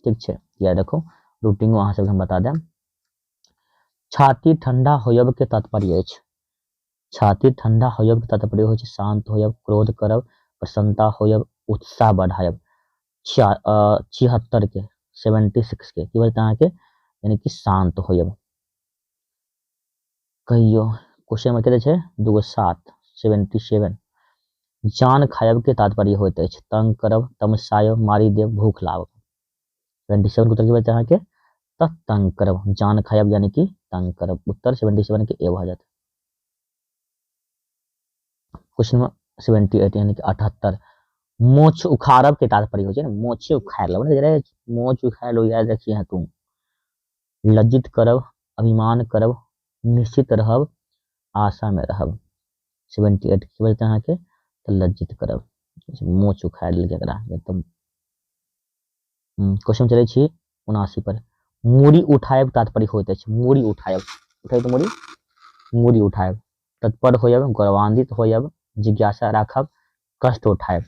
ठीक छै। याद रखो रूटीनो अहाँ सबके हम बता देब। छाती ठंडा होयब के तात्पर्य अछि। छाती ठंडा होयब के तात्पर्य होइ छै शांत होयब, क्रोध करब, प्रसन्नता होयब, उत्साह बढ़ायब। 76 के 76 के की बोलते अहाँके, यानी कि शांत होयब। कहियो क्वेश्चन में कते छै 2 7 77। जान खायब के तात्पर्य होइत अछि तंग करब, तमसायब, मारि देब, भूख लागब। 77 के उत्तर की बोलते अहाँके, तऽ तंग करब, जान खायब यानी कि तंग करब। उत्तर 77 के ए भऽ जायत। क्वेश्चन नंबर 78 यानी कि 78। मोछ उखाड़ब के तात्पर्य होइ छै ने, मोछे उखाड़ लेब ने, मोछ उखाड़ लो याद रखिए तुम। लज्जित करब, अभिमान करब, निश्चित रहब, आशा में रहब। 78 की बोलते अहाँके, तऽ लज्जित करब, मोछ उखाड़ लेलकै एकरा एकदम। क्वेश्चन चलै छी 79 पर। मूड़ी उठायब तात्पर्य होइत अछि। मूड़ी उठायब, उठायब तऽ मूड़ी, मूड़ी उठायब, तत्पर होयब, गौरवान्वित होयब, जिज्ञासा राखब, कष्ट उठायब।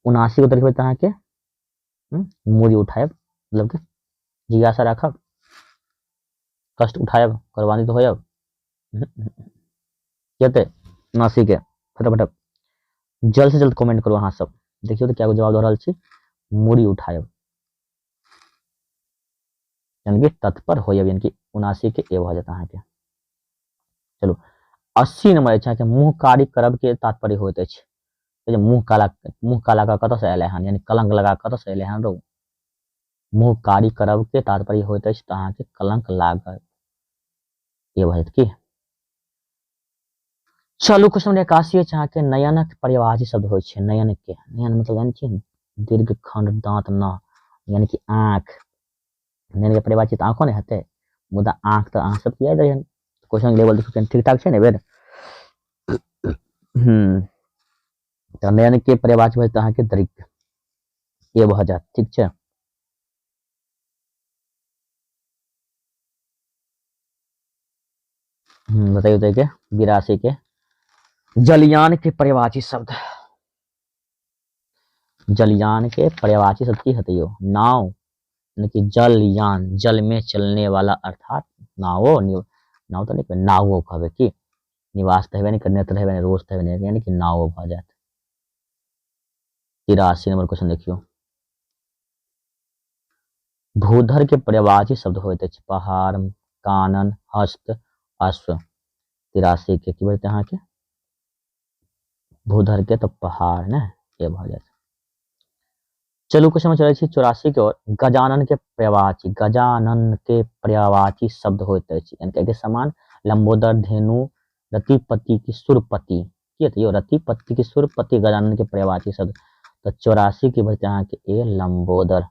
79 के उत्तर की अहाँके, मूड़ी उठायब मतलब कि जिज्ञासा राखब, कष्ट उठायब, गौरवान्वित होयब। हेतै 79 के फटाफट जल्द से जल्द कमेंट करू अहाँ सब। देखियौ तऽ क्या जवाब दऽ रहल छी। मूड़ी उठायब यानी कि तत्पर होयब, यानी कि 79 के ए भऽ जायत अहाँके। चलू 80 नंबर अछि अहाँके, मुँह कारी करब के तात्पर्य होइत अछि। मुँह काला, मुँह काला कऽ कतऽसँ एलै हन, यानी कलंक लगा कतऽसँ एलै हन रौ। मुँह कारी करब के तात्पर्य होइत अछि तऽ अहाँके कलंक लागत, ये भऽ जायत की। चलू क्वेश्चन नंबर 81 अछि अहाँके, नयनक पर्यायवाची शब्द होइ छै। नयन के, नयन मतलब जानै छियै ने, दीर्घ खंड दांत न, यानी कि आँख। नयन के पर्यायवाची तऽ आँखो नहि हेतै, मुदा आँख तऽ अहाँ सबके याद रहै। क्वेश्चन लेवल देखियौ ठीक ठाक छै ने बेर। तऽ नयन के पर्यायवाची भऽ जेतै अहाँके दीर्घ, ये भऽ जायत, ठीक छै। बताइयो तऽ के 82 के जलयान के पर्यायवाची शब्द। जलयान के पर्यायवाची शब्द की हेतै यौ? नाव, यानी कि जलयान, जल में चलने वाला, अर्थात नावो, नाव तऽ नहि, नावो कहबै की, निवास तऽ हेबे नहि करने, तऽ हेबे नहि, रोज तऽ हेबे नहि, यानी कि नावो भऽ जायत। 83 नंबर क्वेश्चन देखियौ। भूधर के पर्यायवाची शब्द होइत अछि पहाड़, कानन, हस्त, अश्व। 83 के की बोलते अहाँके, भूधर के तऽ पहाड़ ने, ये भऽ जायत। चलू क्वेश्चन में चलै छी 84 के ओर। गजानन के पर्यायवाची, गजानन के पर्यायवाची शब्द होइत अछि, यानी कि समान लंबोदर, धेनु, रतिपति की सुरपति। की हेतै यौ? रतिपति की सुरपति गजानन के पर्यायवाची शब्द। तऽ 84 के भऽ अहाँके ए लंबोदर।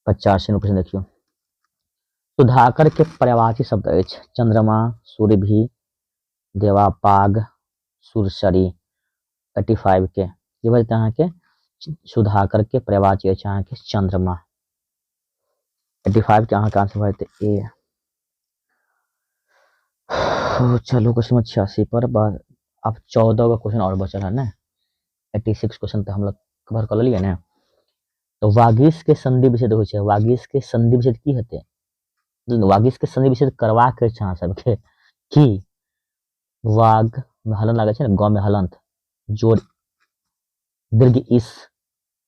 85 नंबर क्वेश्चन देखियौ। सुधाकर के पर्यायवाची शब्द अछि चंद्रमा, सूरभि, देवापाग, सुरसरी। 85 के की भऽ जेतै अहाँके, सुधाकर के पर्यायवाची अछि अहाँके चंद्रमा। 85 के अहाँके आंसर भऽ जेतै ए। चलू क्वेश्चन 86 पर, अब 14 गो क्वेश्चन और बचल है ने। 86 क्वेश्चन तऽ हम लोग कवर कऽ लेलियै ने। तऽ वागीश के संधि विच्छेद होइ छै। वागीश के संधि विच्छेद की हेतै? वागीश के संधि विच्छेद करबाक अछि अहाँ सबके की, वाग में हलन लागै छै ने, ग में हलंत जोड़ दीर्घ इस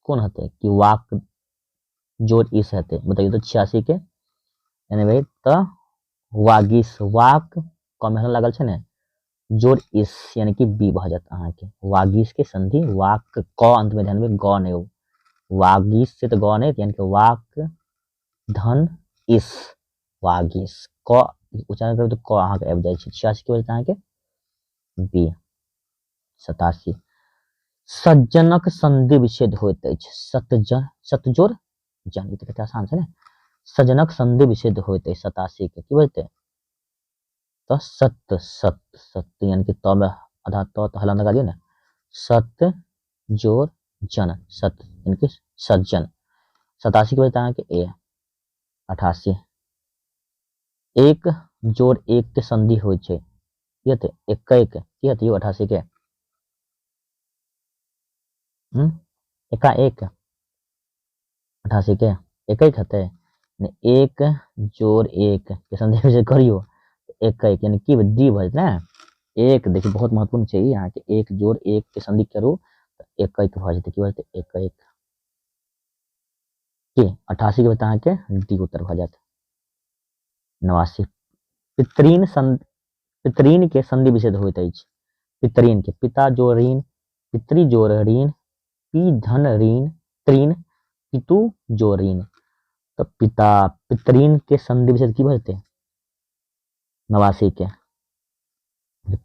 कोन हेतै कि वाक जोड़ इस हेतै बतैयौ तऽ 86 के यानी भाई तऽ वागीश वाक कम लागल छै ने जोड़ इस यानी कि बी भऽ जायत अहाँके। वागीश के संधि वाक क अंत में ध्यान में ग नहीं हो, वागीश से तो ग नहीं, यानी कि वाक धन इस वागीश क उच्चारण करू तो क अहाँके आबि जाइ छै। 86 के बजत अहाँके बी। 87 सज्जनक संधि विच्छेद होइत अछि सतजन सतजोर जन, ई तऽ कते आसान छै ने। सज्जनक संधि विच्छेद होइत अछि 87 के की बजतै तऽ सत सत सत यानी कि त में आधा त हलन लगा दियौ ने, सत जोर जन सत यानी कि सज्जन। 87 के बजतै अहाँके ए। 88 एक जोड़ एक के संधि होइ छै की हेतै एक की हेतै यौ 88 के एका एक 88 के एक हेतै एक जोड़ एक के संधि करियौ एक यानी कि डी भऽ जेतै ने। एक देखियौ बहुत महत्वपूर्ण छै अहाँके, एक जोड़ एक के संधि करू एक एक भऽ जेतै की भऽ जेतै एक एक की 88 के बजतै अहाँके डी उत्तर भऽ जायत। 89 पितृन पितृन के संधि विच्छेद होइत अछि पितृन के पिता जोड़ ऋण पितृ जोड़ ऋण पी धन ऋण त्रीन पितु जोड़ ऋण तऽ पिता पितृन के संधि विच्छेद की भऽ जेतै 89 के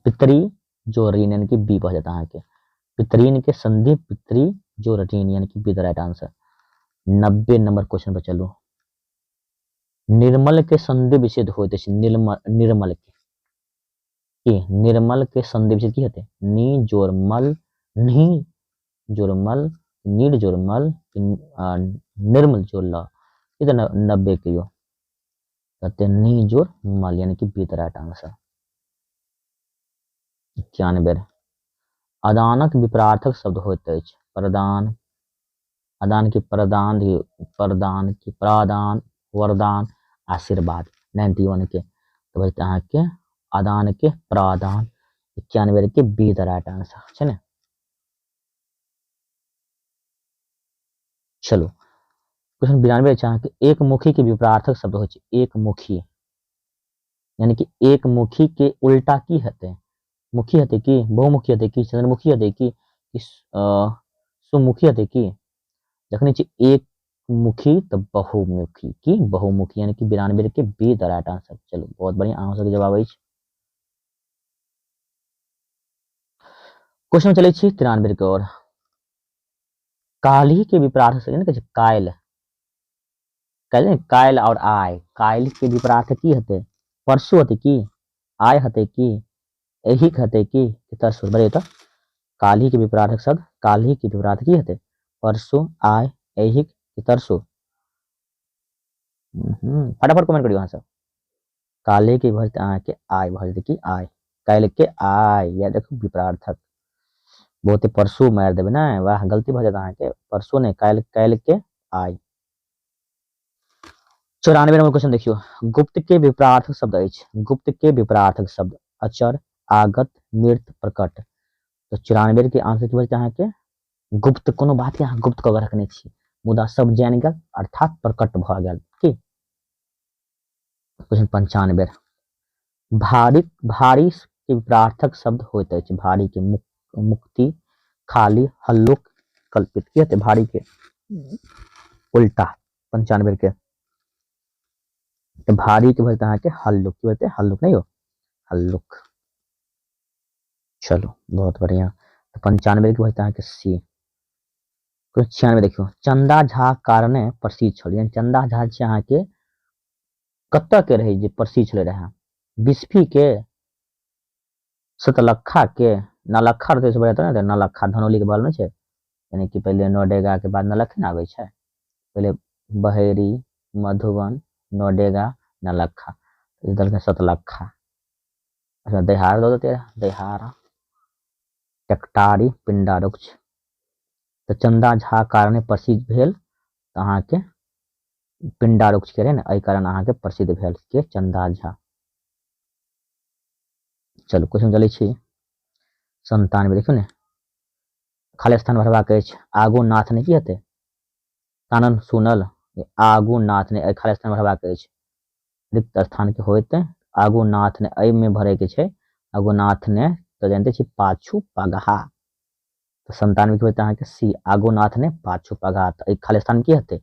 पितृ जोड़ ऋण यानी कि बी भऽ जायत अहाँके। पितृन के संधि पितृ जोड़ ऋण यानी कि B the right answer. 90 number question पर चलू। निर्मल के संधि विच्छेद होइत अछि निर्मल निर्मल के की निर्मल के संधि विच्छेद की हेतै नी जोड़ मल नी जोड़ मल नीर जोड़ मल निर्मल जोड़ ल ई तऽ 90 के यो कहते नी जोड़ मल यानी कि बी the right answer. 91 अदानक विपरार्थक शब्द होइत अछि प्रदान अदान की प्रदान प्रदान की प्रादान वरदान आशीर्वाद। 91 के तो बजते अहाँके अदान के प्रादान। 91 के बी the right answer छै ने। चलो क्वेश्चन 92 छै अहाँके एकमुखी के विपरार्थक शब्द होइ छै एकमुखी यानी कि एकमुखी के उल्टा की हेतै मुखी हेतै की बहुमुखी हेतै की चंद्रमुखी हेतै की सुमुखी हेतै की जखन छै एक मुखी तो बहुमुखी की बहुमुखी यानी कि 92 के बी the right answer. चलो बहुत बढ़िया अहाँ सबके जवाब अछि। क्वेश्चन चलै छी 93 के ओर। काल्हि के विपरार्थ से कहै छै काल्हि काल्हि काल्हि और आय काल्हि के विपरार्थ की हेतै परसू हेतै की आय हेतै की एहिक हेतै की तरसू बड़े तऽ काल्हि के विपरार्थक शब्द काल्हि के विपरार्थ की हेतै परसू आय ऐहिक तरसू। फटाफट कमेंट करियौ अहाँ सब। काल्हि के भऽ जेतै अहाँके आय भऽ जेतै की आय काल्हि के आय या देखू विपरार्थक बहुते परसू मारि देबै ने वाह गलती भऽ जायत अहाँके परसू नहि काल्हि काल्हि के आय। 94 नंबर क्वेश्चन देखियौ। गुप्त के विपरार्थक शब्द अछि गुप्त के विपरार्थक शब्द अचर आगत मृत प्रकट। तऽ 94 के आंसर की भऽ जेतै अहाँके गुप्त कोनो बात के अहाँ गुप्त कऽ के रखने छी मुदा सब जानि गेल अर्थात प्रकट भऽ गेल की। क्वेश्चन 95 भारी भारी के विपरार्थक शब्द होइत अछि भारी के मुक्ति खाली हल्लुक कल्पित की हेतै भारी के उल्टा 95 के तऽ भारी के भऽ जेतै अहाँके हल्लुक की हेतै हल्लुक नहीं हो हल्लुक। चलो बहुत बढ़िया तऽ 95 के भऽ जेतै अहाँके सी। 96 देखियौ चंदा झा कारणे प्रसिद्ध छल यानी चंदा झा छै अहाँके कतऽ के रहै जे प्रसिद्ध छलै रहए बिस्फी के सतलखा के नलखा रहतै से बढ़िया ने नलखा धनौली के बगल में छै यानी कि पहिले नोडेगा के बाद नलखे ने आबै छै पहिले बहेरी मधुबन नोडेगा नलखा देलकै सतलखा। अच्छा दहिहार दऽ देतै दहिहारा टेकटारी पिंडारुक्ष। तऽ चंदा झा कारणे प्रसिद्ध भेल तऽ अहाँके पिंडारुक्ष के रहे ने एहि कारण अहाँके प्रसिद्ध भेल के चंदा झा। चलू क्वेश्चन चलै छी 97 देखियौ ने खाली स्थान भरबाक अछि आगू नाथ ने की हेतै कानन सुनल आगू नाथ ने, खाली स्थान भरबाक अछि, रिक्त स्थान के होइत आगू नाथ ने, एहिमे भरे के छै आगू नाथ ने, तऽ जानते छी पाछू पगहा। तऽ 97 के होइत अहाँके सी, आगू नाथ ने पाछू पगहा। तऽ एहि खाली स्थान की हेतै?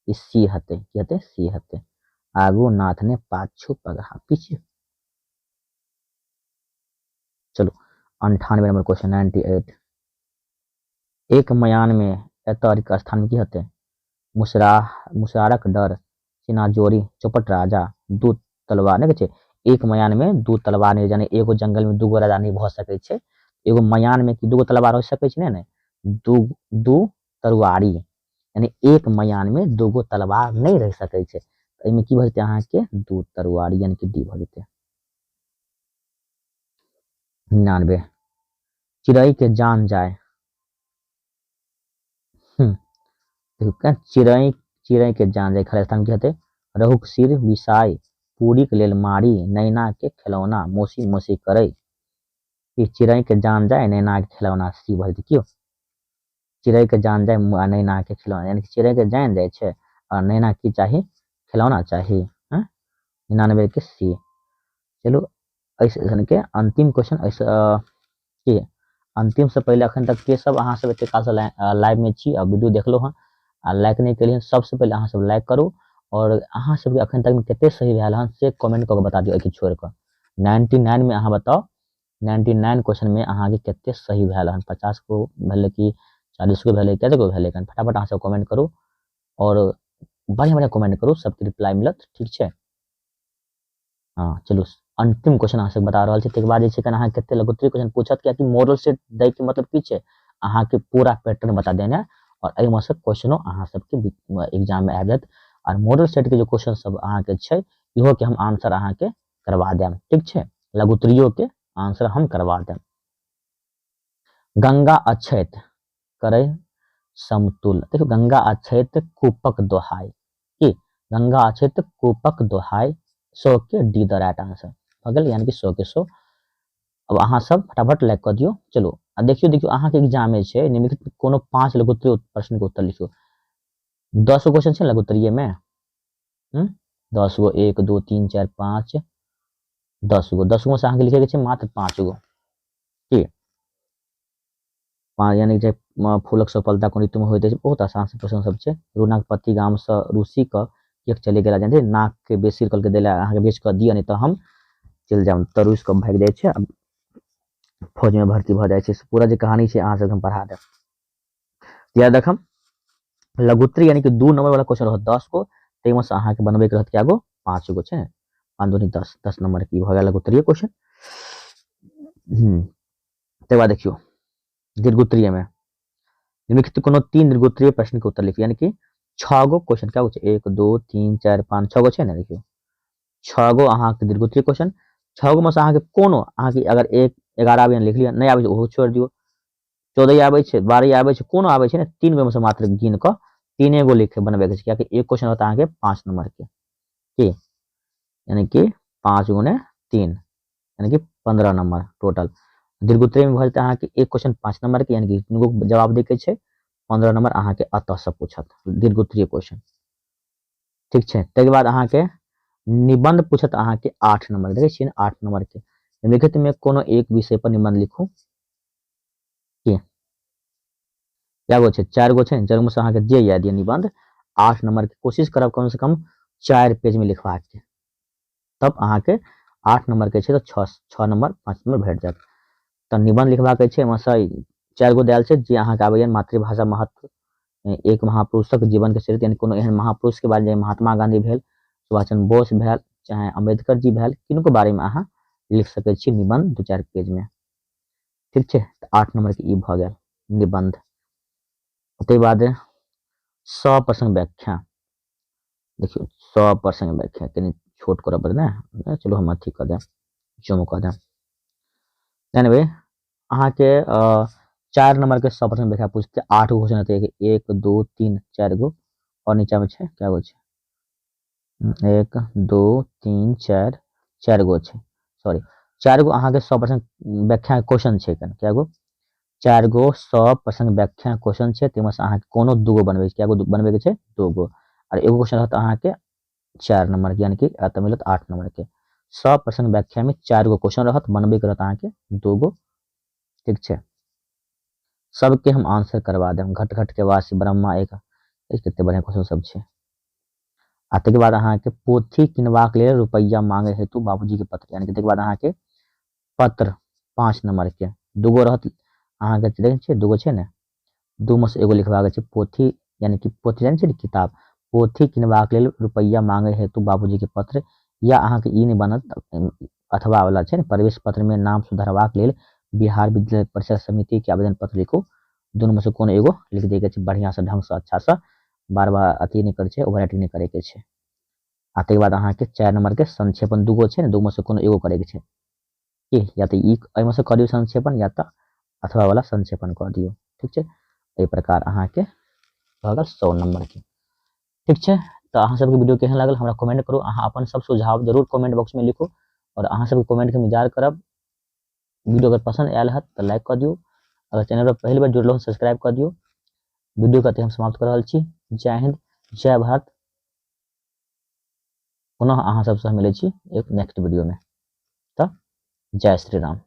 ई सी हेतै। की हेतै? सी हेतै। आगू नाथ ने पाछू पगहा, पीछे। चलू 98 नंबर क्वेश्चन, 98। एक मयान में एतऽ रिक्त स्थान में की हेतै? मुसरारक डर, चिनाजोरी, चौपट राजा, दू तलवार। नहि कहै छै एक मयान में दू तलवार नहि, यानी एगो जंगल में दूगो राजा नहि भऽ सकै छै। एगो मयान में की दूगो तलवार हो सकै छै? नहि ने, दू तरुआरी, यानी एक मयान में दूगो तलवार नहि रहि सकै छै। एहिमे की भऽ जेतै अहाँके? दू तरुआरी, यानी कि डी भऽ जेतै। 99। चिड़ै के जान जाय। देखू चिड़ै के जान जाय, खाली स्थान की हेतै? रहुक सिर बिसाय, पूरी के लेल मारी, नैना के खेलौना, मौसी मौसी करै। ई चिड़ै के जान जाय, नैना के खेलौना, सी भऽ जेतै। क्यों? चिड़ै के जान जाय आ नैना के खिलौना, यानी कि चिड़ै के जान जाइ छै आ नैना की चाही? खिलौना चाही। हँ, 99 के सी। चलू एहि सेशन के अंतिम क्वेश्चन, एहिसँ की अंतिम से पहिले अखन तक के सब अहाँ सब एते कालसँ लाइव में छी आ वीडियो देखलहुँ हँ आ लाइक नहि केलियै, सबसँ पहिले अहाँ सब लाइक करू और अहाँ सबके अखन तक में कते सही भेल हन से कमेंट कऽ के बता दियौ। एहिके छोड़ि कऽ 99 में अहाँ बताउ, 99 क्वेश्चन में अहाँके कते सही भेल हन, 50 गो भेलै कि 40 गो भेलै, कते गो भेलै, फटाफट अहाँ सब कमेंट करू और बढ़िया बढ़िया कमेंट करू, सबके रिप्लाई मिलत। ठीक छै, हाँ चलू अंतिम क्वेश्चन अहाँ सबके बता रहल छी। तकर बाद जे छै अहाँ कते लघुत्तरीय क्वेश्चन पूछत, कियाकि मॉडल सेट दै के मतलब की छै, अहाँके पूरा पैटर्न बता देने और एहिमे से क्वेश्चनो अहाँ सबके एग्जाम में आबि जायत। और मॉडल सेट के जो क्वेश्चन सब अहाँके छै इहो के हम आंसर अहाँके करवा देब। ठीक छै, लघुत्तरीयो के आंसर हम करवा देब। गंगा अछैत करै समतुल, देखियौ गंगा अछैत कूपक दोहाई, की गंगा अछैत कूपक दोहाई, 100 के डी द राइट आंसर भऽ गेल, यानी कि 100 के 100। अब अहाँ सब फटाफट लाइक कऽ दियौ। चलू आ देखियौ देखियौ अहाँके एग्जाम छै, निम्नलिखित कोनो 5 लघुत्तरीय प्रश्न के उत्तर लिखियौ। 10 गो क्वेश्चन छै लघुत्तरीय में, 10 गो, 1 2 3 4 5 10 गो, 10 गो से अहाँके लिखे के छै मात्र 5 गो। की यानी जे फूलक सफलता कोन ऋतु में होइत अछि, बहुत आसान से क्वेश्चन सब छै। रूनाक पति गाम से रूसी क किएक चलि गेला, जानि नाक के बेसी कल के देला, अहाँके बेच कऽ दिअ नहीं तऽ हम चलि जायब, तऽ रूस कऽ भागि जाइ छै, फौज में भर्ती भऽ जाइ छै। पूरा जे कहानी छै अहाँ सबके हम पढ़ा देब। याद रखम लघुत्तरी यानी कि 2 नंबर वाला क्वेश्चन रहत 10 गो, ताहिमे से अहाँके बनबैके रहत कए गो, 5 गो छै, 5 दूनी 10, 10 नंबर की भऽ गेल लघुत्तरीय क्वेश्चन। तकर बाद देखियौ दीर्घोत्तरीय में निम्नलिखित कोनो 3 दीर्घोत्तरीय प्रश्न के उत्तर लिखियौ, यानी कि 6 गो क्वेश्चन क्या छै, 1 2 3 4 5 6 गो छै ने। देखियौ 6 गो अहाँके दीर्घोत्तरीय क्वेश्चन, 6 गो में से अहाँके कोनो अहाँके अगर 1 11 आबैए लिख लिअ, नहि आबै छै ओहो छोड़ि दियौ, 14 आबै छै, 12 आबै छै, कोनो आबै छै ने, 3 गो में से मात्र गिन कऽ 3 गो लिख बनबैके छै, कियाकि एक क्वेश्चन होता अहाँके 5 नंबर के, की यानी कि 5 गुने 3 यानी कि 15 नंबर टोटल। दीर्घोत्तरीय में भऽ जेतै अहाँके एक क्वेश्चन 5 नंबर के, यानी कि 3 गो जवाब दै के छै, 15 नंबर अहाँके एतऽ से पूछत दीर्घोत्तरीय क्वेश्चन। ठीक छै, ताहिके बाद अहाँके निबंध पूछत अहाँके 8 नंबर, देखै छियै ने 8 नंबर के निम्नलिखित में कोनो एक विषय पर निबंध लिखू। की कए गो छै, 4 गो छै, 4 गो से अहाँके जे याद यऽ निबंध 8 नंबर के कोशिश करब कम से कम 4 पेज में लिखबाक के, तब अहाँके 8 नंबर के छै तऽ 6 नंबर 5 नंबर भेट जायत। तऽ निबंध लिखबाक छै, एहिमे से 4 गो देल छै जे अहाँके आबैया, मातृभाषा महत्व, एक महापुरुषक जीवन के चरित्र, यानी कोनो एहन महापुरुष के बारे में, महात्मा गांधी भेल, सुभाष चंद्र बोस भेल, चाहे अम्बेडकर जी भेल, किनको बारे में अहाँ लिख सकै छी निबंध 2-4 पेज में। ठीक छै, तऽ 8 नंबर के ई भऽ गेल निबंध। ताहि बाद 100 प्रश्न व्याख्या, देखियौ 100 प्रश्न व्याख्या कनि छोट करऽ पड़त ने, चलू हम अथी कऽ देब, जूम कऽ देब। एनीवे अहाँके 4 नंबर के 100 प्रश्न व्याख्या पूछते, 8 गो क्वेश्चन हेतै, 1 2 3 4 गो, और नीचा में छै कए गो छै, 1 2 3 4, 4 गो छै, सॉरी 4 गो अहाँके 100 प्रश्न व्याख्या क्वेश्चन छै, कए गो, 4 गो 100 प्रश्न व्याख्या क्वेश्चन छै, ताहिमे से अहाँके कोनो 2 गो बनबै छै, कए गो बनबैके छै, 2 गो। आओर एगो क्वेश्चन रहत अहाँके 4 नंबर के, यानी कि एतऽ मिलत 8 नंबर के। सब प्रश्न व्याख्या में 4 गो क्वेश्चन रहत, बनबे के रहत अहाँके 2 गो। ठीक छै, सबके हम आंसर करवा देब। घट घट के वासी ब्रह्मा एक, कते बढ़िया क्वेश्चन सब छै। आ तकर बाद अहाँके पोथी किनबाक लेल रुपैआ मांगे हेतु बाबूजी के पत्र, यानी कि तकर बाद अहाँके पत्र 5 नंबर के 2 गो रहत अहाँके, देखै छियै 2 गो छै ने, 2 में से एगो लिखबाक छै। पोथी यानी कि पोथी जानै छियै ने, किताब, पोथी किनबाक लेल रुपैआ मांगे हेतु बाबूजी के पत्र, या अहाँके ई नहि बनत अथवा वाला छै ने, प्रवेश पत्र में नाम सुधारबाक लेल बिहार विद्यालय परिषद समिति के आवेदन पत्र लिखू। दुनू में से कोनो एगो लिख दै के छै बढ़िया से, ढंग से, अच्छा से, बार बार अथी नहि करै छै, ओवर राइटिंग नहि करे के छै। आ तकर बाद अहाँके 4 नंबर के संक्षेपण 2 गो छै ने, 2 में से कोनो एगो करे के छै की, या तऽ ई एहिमे से कऽ दियौ संक्षेपण, या तऽ अथवा वाला संक्षेपण कऽ दियौ। ठीक छै, एहि प्रकार अहाँके भऽ गेल 100 नंबर के। ठीक छै, तऽ अहाँ सबके वीडियो केहन लागल हमरा कमेंट करू। अहाँ अपन सब सुझाव जरूर कमेंट बॉक्स में लिखू और अहाँ सबके कमेंट के इंतजार करब। वीडियो अगर पसंद आयल हत तऽ लाइक कऽ दियौ, अगर चैनल पर पहिल बेर जुड़लहुँ सब्सक्राइब कऽ दियौ। वीडियो के हम समाप्त कर रहल छी। जय हिंद, जय भारत। पुनः अहाँ सबसँ मिलै छी एक नेक्स्ट वीडियो में। तऽ जय श्री राम।